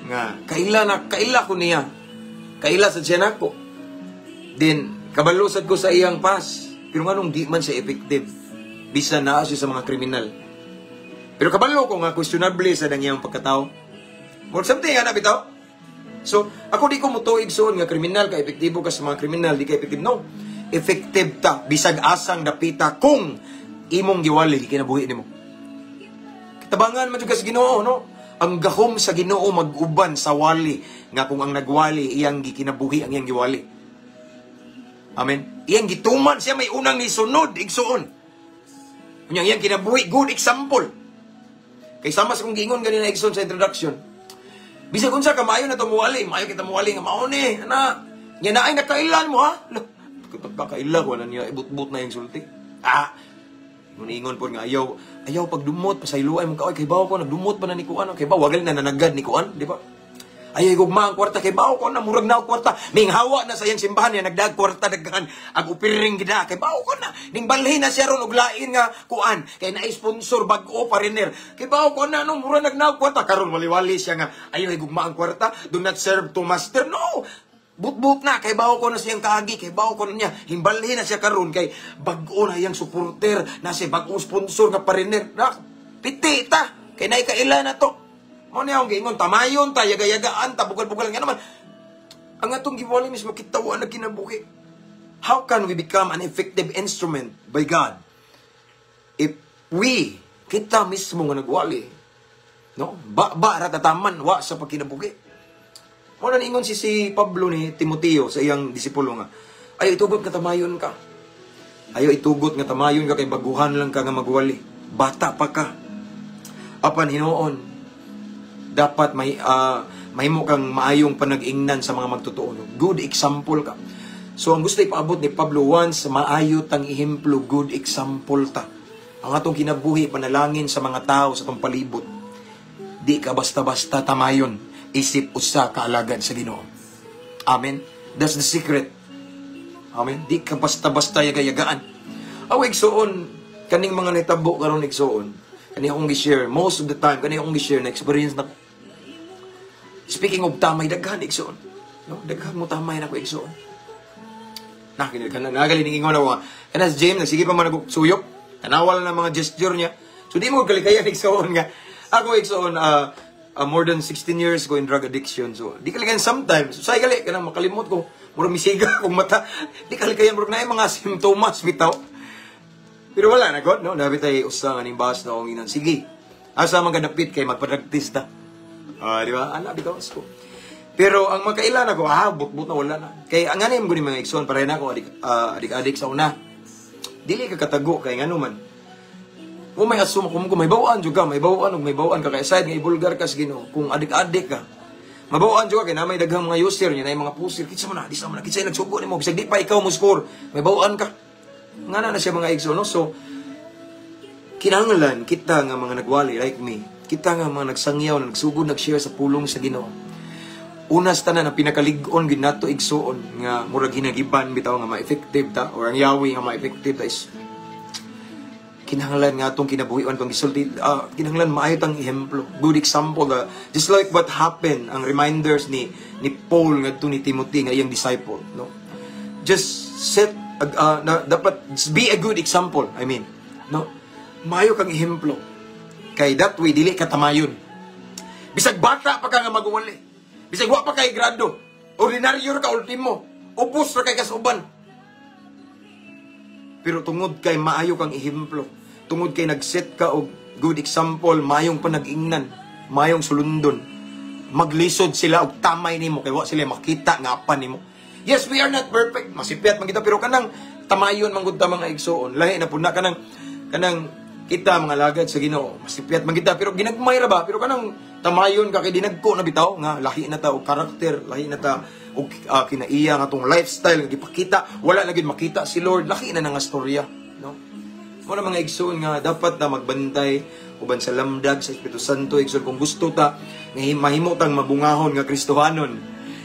nga kaila na kaila ko niya. Kaila sa siya nako. Din kabalo sad ko sa iyang pas. Pero nganong di man siya effective? Bisan naa siya sa mga kriminal. Pero kabalo ko nga questionable sa dang iyang pagkatao. Or something nga na bitaw. So, ako di ko mutuig soon nga kriminal ka, epektibo ka sa mga kriminal, di ka effective. No. Effective ta bisag asang dapita kung imong giwali, kinabuhi nimo. Kitabangan man jud ka sa Ginoo, no? Ang gahom sa Ginoo mag-uban sa wali nga kung ang nagwali iyang gikinabuhi ang iyang giwali. Amen. Iyang gituman, siya may unang nisunod, igsuon. Unya iyang kinabuhi, good example. Kay sama sa kong giingon ganina, igsoon, sa introduction. Bisag unsa ka maayo na tumuwali, maayo kita muwali nga mao ni, ana. Nya naay nakailan mo ha. Pagkakaila ko na niya ibut-but na yung sulti. Ah, ingon po nga ayaw ayaw pagdumot, pasayloay mo ka, oy, kay bawo ko nagdumot pa na ni kuan, kay ba wagal na nanagad ni kuan, di ba? Ay gugma ang kwarta kay bawo ko na murag na og kwarta. Minghawa na sa iyang simbahan niya nagdag kwarta daghan ag upiring gida kay bawo ko na. Ning balhin na siya ron og lain nga kuan kay naay sponsor bag-o pariner. Kay bawo ko na, no, murag nagnaog kwarta karon wali-wali siya nga ayaw gugma ang kwarta, do not serve two master. No. But-but na, kay bawo ko na siyang kaagi, kay bawo ko na niya. Himbalhin na siya karon kay bag-o na iyang supporter, na siya bag-o sponsor nga pariner. Na, piti ta, kay naay kaila na to. Mo niya akong giingon, tamayon ta, yaga-yagaan ta, bugal-bugal nga naman. Ang atong giwali mismo, kita wa na kinabuhi. How can we become an effective instrument by God if we, kita mismo nga nagwali, no? Ba, ba ratataman, wa sa pagkinabuhi. Mo na niingon si Pablo ni Timoteo sa iyang disipulo nga, "Ayaw itugot nga tamayon ka. Ayaw itugot nga tamayon ka kay baguhan lang ka nga magwali. Bata pa ka. Apan hinuon, dapat may mahimo kang maayong panag-ingnan sa mga magtotoo. No? Good example ka." So ang gusto ipaabot ni Pablo, once maayo tang ehemplo, good example ta. Ang atong kinabuhi panalangin sa mga tao sa atong palibot. Di ka basta-basta tamayon isip usa ka alagad sa Ginoo. Amen. That's the secret. Amen. Di ka basta-basta yaga-yagaan. Aw igsuon, kaning mga nitabo karon igsuon, kani akong gi-share most of the time, kani akong gi-share na experience na. Speaking of tamay, daghan igsuon. No, daghan mo tamay na ko igsuon. Na kini kana nagali ning ingon ako nga. Kana si James nagsige pa man suyop. Tanawal na mga gesture niya. So di mo kalikayan igsuon nga. Ako igsuon, more than 16 years ko in drug addiction. So di kalikayan sometimes. Say gali kanang makalimot ko. Murag misiga akong mata. Di kalikayan, murag naay mga simptomas bitaw. Pero wala na god, no? Dapat ay usa nga ning bas na akong inan. Sige. Asa man kadapit kay magpa-drug ta. Ah, di ba? Ana bitaw ko. Pero ang makailan ako, but-but na wala na. Kay ang anim ko ni mga igsoon, pareha na ako, adik-adik sa una. Dili ka katago, kay ngano man. Kung may assume kung may bawaan jud ka, may bawaan ug may bawaan ka kay aside nga ibulgar ka sa Ginoo, kung adik-adik ka. Mabawaan jud ka kay na may daghang mga user niya, na mga puser, kinsa man na, di sa man na, kinsa nagsugo nimo, bisag di pa ikaw mo score, may bawaan ka. Nga na na siya mga igsoon, no? So, kinahanglan kita nga mga nagwali like me, kita nga mga nagsangyaw, na nagsugod, nag-share sa pulong sa Ginoo. Una sa tanan, ang pinakalig-on gid nato igsuon nga murag hinagiban bitaw nga ma-effective ta or ang yawi nga ma-effective ta is kinahanglan nga atong kinabuhion kung gisulti, kinahanglan maayo tang ehemplo, good example, just like what happened, ang reminders ni Paul ngadto ni Timothy nga iyang disciple, no? Just set na, dapat be a good example, I mean, no, maayo kang ehemplo kay that way dili ka tamayon bisag bata pa ka nga magwali, bisag wa pa kay grado, ordinaryo ra ka, ultimo ubos ra kay kasuban, pero tungod kay maayo kang ehemplo, tungod kay nag-set ka og good example, maayong panag-ingnan, maayong sulundon, maglisod sila og tamay nimo kay wa sila makita nga apan nimo. Yes, we are not perfect. Masipyat man kita, pero kanang tamayon man gud ta mga igsuon. Lahi na pud na kanang kanang kita mga lagad sa Ginoo. Masipyat man kita pero ginagmay ra ba, pero kanang tamayon ka kay dinagko na bitaw nga lahi na ta og karakter, lahi na ta og kinaiya nga atong lifestyle nga gipakita, wala na gid makita si Lord, lahi na nga storya, no? Mo na mga igsoon nga dapat na magbantay uban sa lamdag sa Espiritu Santo, igsoon, kung gusto ta nga mahimo tang mabungahon nga Kristohanon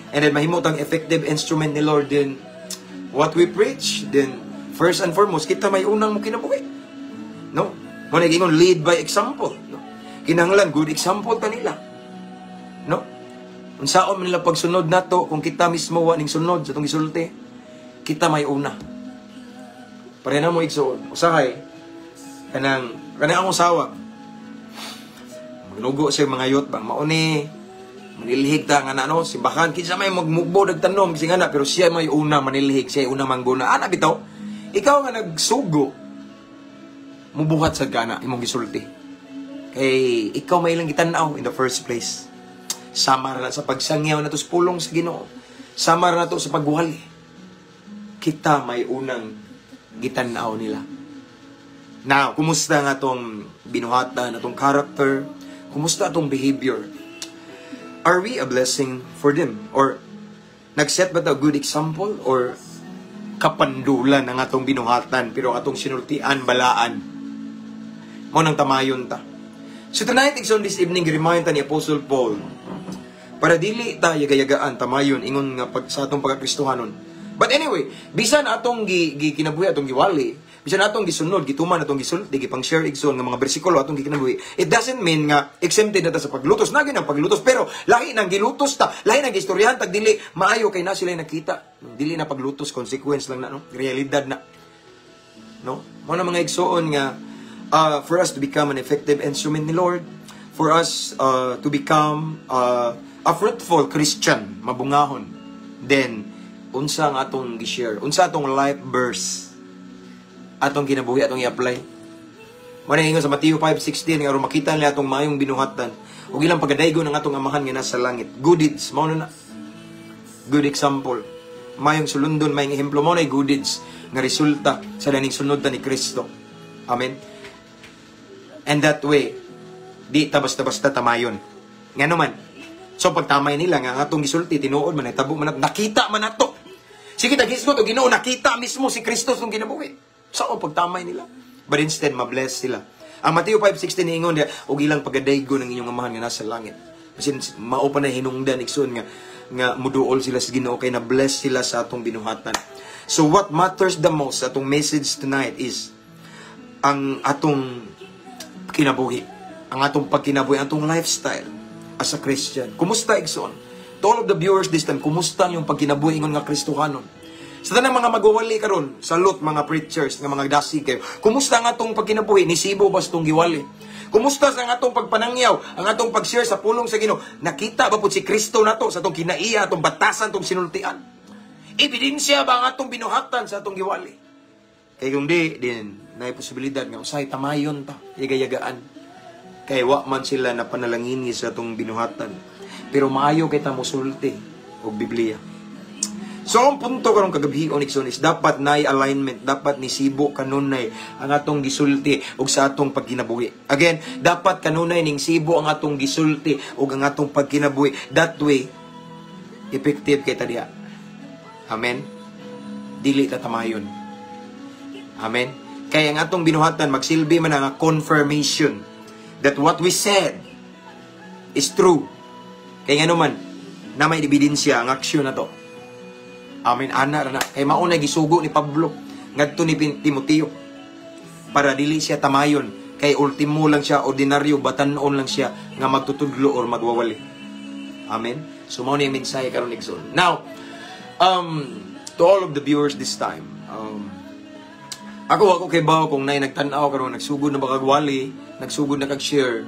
and then mahimo tang effective instrument ni Lord, then what we preach, then first and foremost kita may unang mo kinabuhi, no? Mo na giingon, lead by example, no? Kinahanglan good example ta nila, no? Unsaon man nila pagsunod nato kung kita mismo wa ning sunod sa atong gisulti? Kita may una. Pareha na mo igsoon. Usahay kanang kanang akong sawa. Magnugo siya mga youth bang mauni manilhig ta nga na, no, simbahan, kinsa may magmugbo nagtanom kasi nga na, pero siya may una manilhig, siya una mangguna ana bitaw. Ikaw nga nagsugo, mubuhat sa gana imong gisulti kay ikaw may ilang gitan-aw in the first place. Sama ra na sa pagsangyaw nato sa pulong sa Ginoo, sama ra nato sa pagwali, kita may unang gitan-aw nila. Now, kumusta nga atong binuhatan, atong character? Kumusta atong behavior? Are we a blessing for them? Or nag-set ba ta good example? Or kapandulan ang atong binuhatan pero ang atong sinultian balaan? Mo nang tamayon ta. So tonight, igsoon, this evening, remind ta ni Apostle Paul Para dili ta yagayagaan tamayon ingon nga pag sa atong pagkakristohanon. But anyway, bisan atong gi kinabuhi atong giwali, bisan atong gisunod, gituman atong gisulti, gipang-share, igsoon, nga mga bersikulo atong gikinabuhi, it doesn't mean nga exempted na ta sa paglutos. Na ang paglutos, pero lahi nang gilutos ta, lahi nang gistoryahan tag dili maayo kay na sila nakita. Dili na paglutos, consequence lang na, no? Realidad na. No? Mao na, mga igsoon, nga for us to become an effective instrument ni Lord, for us to become a fruitful Christian, mabungahon, then unsa ang atong gi-share, unsa atong life verse, atong kinabuhi, atong i-apply. Mao na ingon sa Matthew 5:16 nga aron makita nila atong maayong binuhatan ug ilang pagadaygon ang atong Amahan nga nasa langit. Good deeds, mao na na. Good example. Mayong sulundon, mayong ehemplo, mao na good deeds nga resulta sa daning sunod ta ni Kristo. Amen. And that way, di ta basta-basta tamayon. Nga naman, so pagtamay nila nga ang atong gisulti tinuod man, nahitabo man, nakita man nato. Sige, taghisgot og Ginoo, nakita mismo si Kristo sa kinabuhi. Sao pagtamay nila? But instead, mabless sila. Ang Mateo 5:16 niingon diya, og ilang pagadaygon ng inyong Amahan nga nasa langit. Kasi mao pa na hinungdan, igsoon, nga muduol sila sa Ginoo kay na bless sila sa atong binuhatan. So what matters the most sa atong message tonight is ang atong kinabuhi, ang atong pagkinabuhi, ang atong lifestyle as a Christian. Kumusta, igsoon? To all of the viewers this time, kumusta ang iyong pagkinabuhi ingon nga Kristohanon? Sa tanang mga magwawali karon, salute mga preachers nga mga dasig kayo. Kumusta ang atong pagkinabuhi? Nisibo ba sa atong giwali? Kumusta sa ang atong pagpanangyaw, ang atong pag-share sa pulong sa Ginoo? Nakita ba pud si Kristo nato sa atong kinaiya, atong batasan, atong sinultian? Ebidensya ba ang atong binuhatan sa atong giwali? Kay kung di, din, naay posibilidad nga usahay tamayon ta, yaga-yagaan. Kay wa man sila na panalangin sa atong binuhatan. Pero maayo kay ta mosulti og Biblia. So ang punto karong kagabi, igsoon, is dapat naay alignment, dapat ni sibo kanunay ang atong gisulti ug sa atong pagkinabuhi. Again, dapat kanunay ning sibo ang atong gisulti ug ang atong pagkinabuhi. That way, effective kay ta diha. Amen. Dili ta tamayon. Amen. Kaya ang atong binuhatan magsilbi man ang confirmation that what we said is true. Kaya nga naman, na may ebidensya ang aksyon na to. Amen, ana ra na. Kay mao na gisugo ni Pablo ngadto ni Timoteo para dili siya tamayon, kay ultimo lang siya ordinaryo batan-on lang siya nga magtutudlo or magwawali. Amen. So mao ni ang mensahe karon, igsoon. Now, to all of the viewers this time, ako kay bawo kung nay nagtan-aw karon nagsugod na ba kag wali, nagsugod na kag share.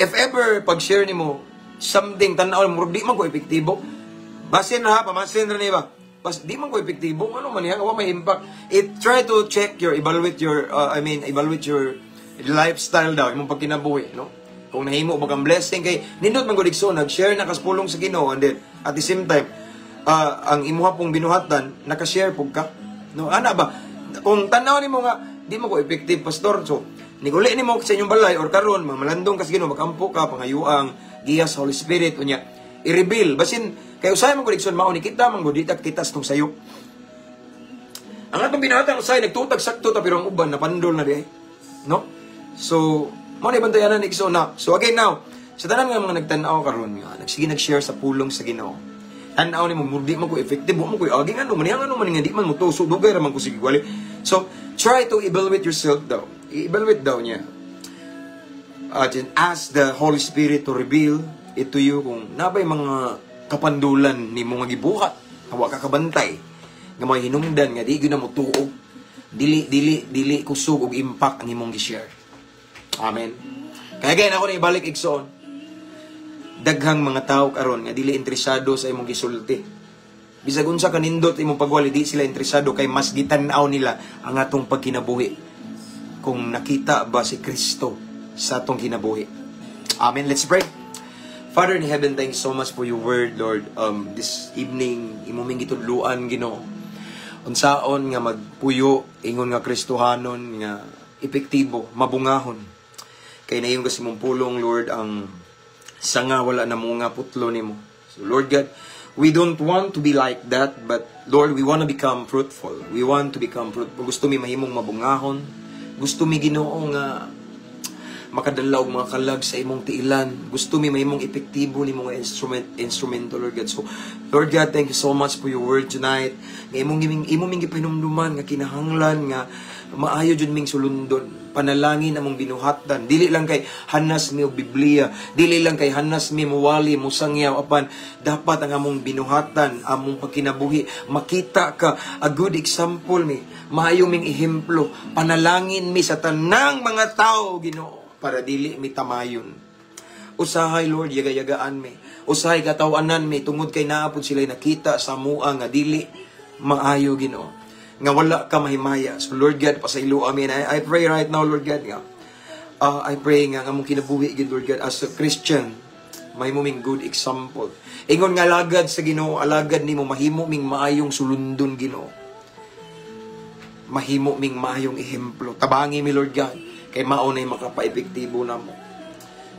If ever pag-share nimo something, tan-aw mo di man ko epektibo. Basin ha, pamasin ra ni ba? Bas di man ko epektibo, ano man niya, wa may impact. It try to check your evaluate your I mean, evaluate your lifestyle daw, imong pagkinabuhi, no? Kung nahimo ba kang blessing, kay nindot man gud, igsoon, nag-share na kas pulong sa Ginoo and then at the same time ang imuha pong binuhatan naka-share pug ka. No, ana ba? Kung tan-aw nimo nga di mo ko effective, pastor, so niguli nimo sa inyong balay or karon malandong kas Ginoo, makampo ka, pangayuang giya sa Holy Spirit, unya i-reveal basin kay usahay man gud, igsoon, mao ni kita man gud, di ta kita sa tong sayo. Ang atong binuhatan usahay nagtutag sakto ta, pero ang uban napandol na di, no? So mao ni bantayanan, igsoon, na. So again, now, sa tanan nga mga nagtan-aw karon nga nagsige nag-share sa pulong sa Ginoo, tan-aw nimo di man ko effective, mo ko agi, ano man ano man nga di man mo tuso, dugay ra man ko sige wali. So try to evaluate yourself daw, i-evaluate daw niya, then ask the Holy Spirit to reveal it to you kung nabay mga kapandulan nimo nga gibuhat nga wa ka kabantay nga mga hinungdan nga di gyud na mo tuo, dili kusog og impact ang imong gi-share. Amen. Kaya again, ako na ibalik, igsoon, daghang mga tao karon nga dili interesado sa imong gisulti. Bisag unsa kanindot imong pagwali, di sila interesado kay mas gitan-aw nila ang atong pagkinabuhi, kung nakita ba si Kristo sa atong kinabuhi. Amen. Let's pray. Father in heaven, thank you so much for your word, Lord. This evening, imo ming gitudluan, Ginoo, unsaon nga magpuyo ingon nga Kristohanon nga epektibo, mabungahon. Kay nayon kasi mong pulong, Lord, ang sanga wala na mo nga putlo nimo. So Lord God, we don't want to be like that, but Lord, we want to become fruitful. We want to become fruitful. Gusto mi mahimong mabungahon. Gusto mi, Ginoo, nga Makadala og mga kalag sa imong tiilan. Gusto mi mahimong epektibo ni mga instrumento, Lord God. So, Lord God, thank you so much for your word tonight. Nga imong ming gipahinumduman nga kinahanglan nga maayo jud ming sulundon. Panalangin among binuhatan. Dili lang kay hanas mi og Biblia, dili lang kay hanas mi muwali, musangyaw, apan dapat ang among binuhatan, among pagkinabuhi, makita ka a good example mi. Maayo ming ehemplo. Panalangin mi sa tanang mga tao, Ginoo, para dili mi tamayon. Usahay, Lord, yaga-yagaan mi. Usahay katawanan mi tungod kay naa pod sila nakita sa mua nga dili maayo, Ginoo. Nga wala ka mahimaya. So Lord God, pasaylo amin. I pray right now, Lord God, nga I pray nga among kinabuhi gid, Lord God, as a Christian, mahimo ming good example. Ingon nga alagad sa Ginoo, alagad nimo, mahimo ming maayong sulundon, Ginoo. Mahimo ming maayong ehemplo. Tabangi mi, Lord God, kay mao nay makapaepektibo namo.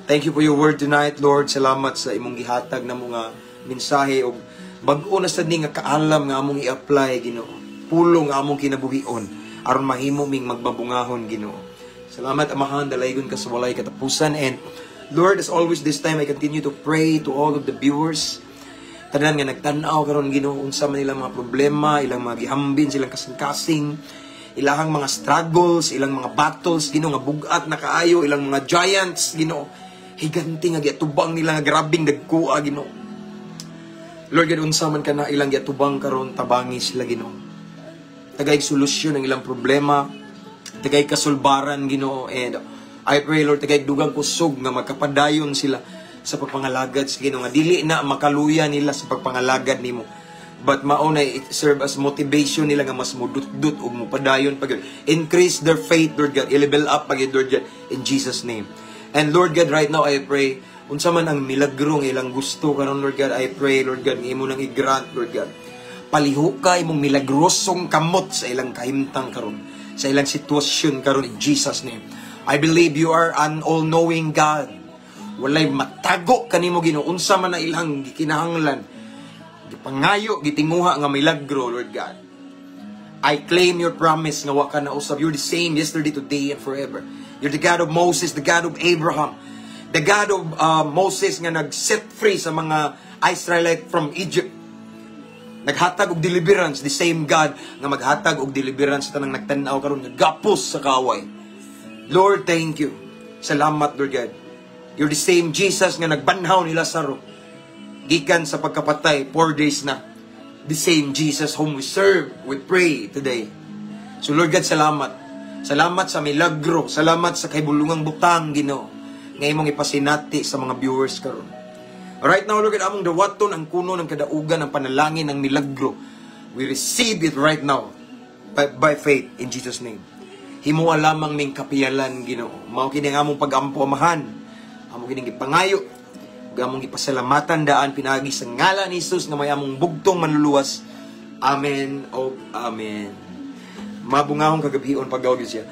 Thank you for your word tonight, Lord. Salamat sa imong gihatag na mga mensahe og bag-o na sad ni nga kaalam nga among i-apply, Ginoo. Pulong nga among kinabuhion aron mahimo ming magbabungahon, Ginoo. Salamat, Amahan, dalaygon ka sa walay katapusan. And Lord, as always, this time I continue to pray to all of the viewers. Tanan nga nagtan-aw karon, Ginoo, unsa man ilang mga problema, ilang mga gihambin, silang kasing-kasing, ilahang mga struggles, ilang mga battles, Ginoo, nga bugat na kaayo, ilang mga giants, Ginoo. Higante nga giatubang nila nga grabing dagkua, Ginoo. Lord God, unsa man kana ilang giatubang karon, tabangi sila, Ginoo. Tagay solusyon ang ilang problema, tagay kasulbaran, Ginoo, and I pray, Lord, tagay dugang kusog nga magkapadayon sila sa pagpangalagad sa Ginoo, nga dili na makaluya nila sa pagpangalagad nimo. But mao na it serve as motivation nila nga mas mudutdut ug mupadayon pag increase their faith, Lord God, i-level up pag, Lord God, in Jesus' name. And Lord God, right now I pray, unsa man ang milagro nga ilang gusto karon, Lord God, I pray, Lord God, nga imo nang i-grant, Lord God. Palihuka imong milagrosong kamot sa ilang kahimtang karon, sa ilang sitwasyon karon, in Jesus' name. I believe you are an all-knowing God. Walay matago kanimo, Ginoo, unsa man na ilang gikinahanglan, gipangayo, gitinguha nga milagro, Lord God. I claim your promise nga wa ka na usab. You're the same yesterday, today, and forever. You're the God of Moses, the God of Abraham, the God of Moses nga nag-set free sa mga Israelite from Egypt. Naghatag og deliverance, the same God nga maghatag og deliverance sa tanang nagtan-aw karon nga gapos sa kaaway. Lord, thank you. Salamat, Lord God. You're the same Jesus nga nagbanhaw ni Lazaro gikan sa pagkapatay, 4 days na. The same Jesus whom we serve, we pray today. So Lord God, salamat. Salamat sa milagro. Salamat sa kahibulungang butang, Ginoo, nga imong ipasinati sa mga viewers karon. Right now, Lord God, among dawaton ang kuno ng kadaugan ng panalangin ng milagro. We receive it right now by faith in Jesus' name. Himoa lamang ming kapiyalan, Ginoo. Mao kini ang among pag-ampo, Amahan. Amo kining gipangayo ug among gipasalamatan daan pinaagi sa ngalan ni Jesus nga may among bugtong manluluwas. Amen o amen. Mabungahong kagabhion pagawag siya.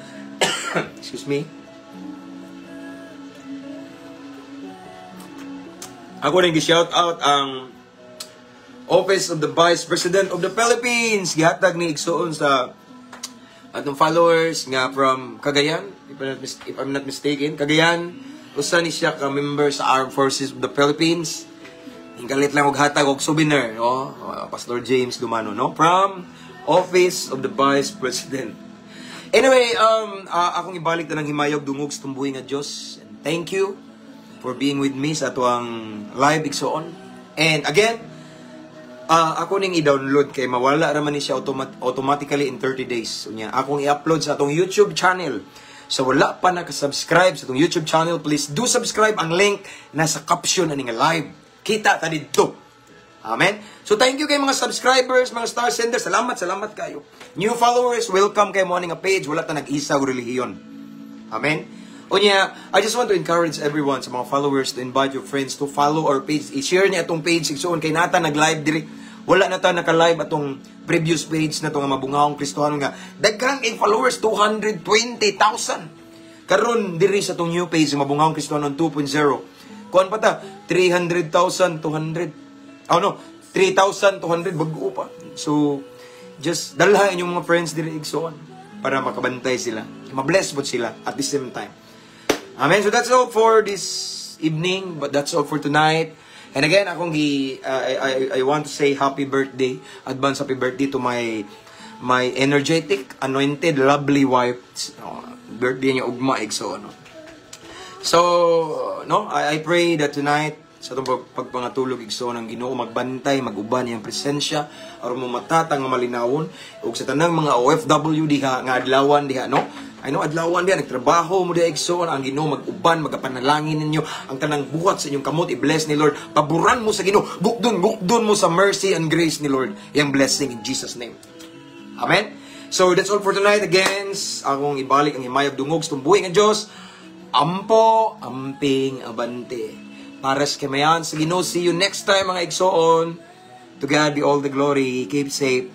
Excuse me. Ako rin gi-shout out ang Office of the Vice President of the Philippines. Gihatag ni igsuon sa atong followers nga from Cagayan, if I'm not mistaken, Cagayan, usa ni siya ka member sa Armed Forces of the Philippines. Hingkalit lang og hatag og souvenir, no? Pastor James Dumano, no? From Office of the Vice President. Anyway, akong ibalik na ng himayog dungog sa tumbuhi nga Dios. And thank you for being with me sa atuang live, igsoon. And again, ako ning i-download kay mawala ra man ni siya automatically in 30 days. Unya, akong i-upload sa atong YouTube channel. So wala pa naka-subscribe sa atong YouTube channel, please do subscribe. Ang link nasa caption ani nga live. Kita ta didto. Amen. So thank you kay mga subscribers, mga star senders. Salamat, salamat kayo. New followers, welcome kay mo ani nga page. Wala ta nag-isa og relihiyon. Amen. Unya, I just want to encourage everyone sa mga followers to invite your friends to follow our page. I-share niya atong page, igsuon, kay nata nag-live diri. Wala na ta naka-live atong previous page na to nga Mabungahong Kristohano nga daghang kay followers, 220,000. Karon diri sa atong new page, Mabungahong Kristohano 2.0. Kuan pa ta 300,200. Oh no, 3,200, bag-o pa. So just dalha inyong mga friends diri, igsoon, para makabantay sila. Ma-bless pod sila at the same time. Amen. So that's all for this evening, but that's all for tonight. And again, akong gi I want to say happy birthday, advance happy birthday to my energetic, anointed, lovely wife. Oh, birthday niya ugma, igsoon, no. So, no, I pray that tonight sa atong pagpangatulog, igsoon, ang Ginoo magbantay, maguban iyang presensya aron mo matatang nga malinawon ug sa tanang mga OFW diha nga adlawan diha, no. I know adlawan diha nagtrabaho mo diha, igsoon, ang Ginoo mag-uban, magapanalangin ninyo. Ang tanang buhat sa inyong kamot i-bless ni Lord. Paboran mo sa Ginoo, bukdon bukdon mo sa mercy and grace ni Lord iyang blessing in Jesus' name. Amen. So that's all for tonight. Again, akong ibalik ang himayag dungog sa tumbuhi ng Diyos. Ampo, amping, abante. Pares kamayan sa Ginoo. See you next time, mga igsoon. To God be all the glory. Keep safe.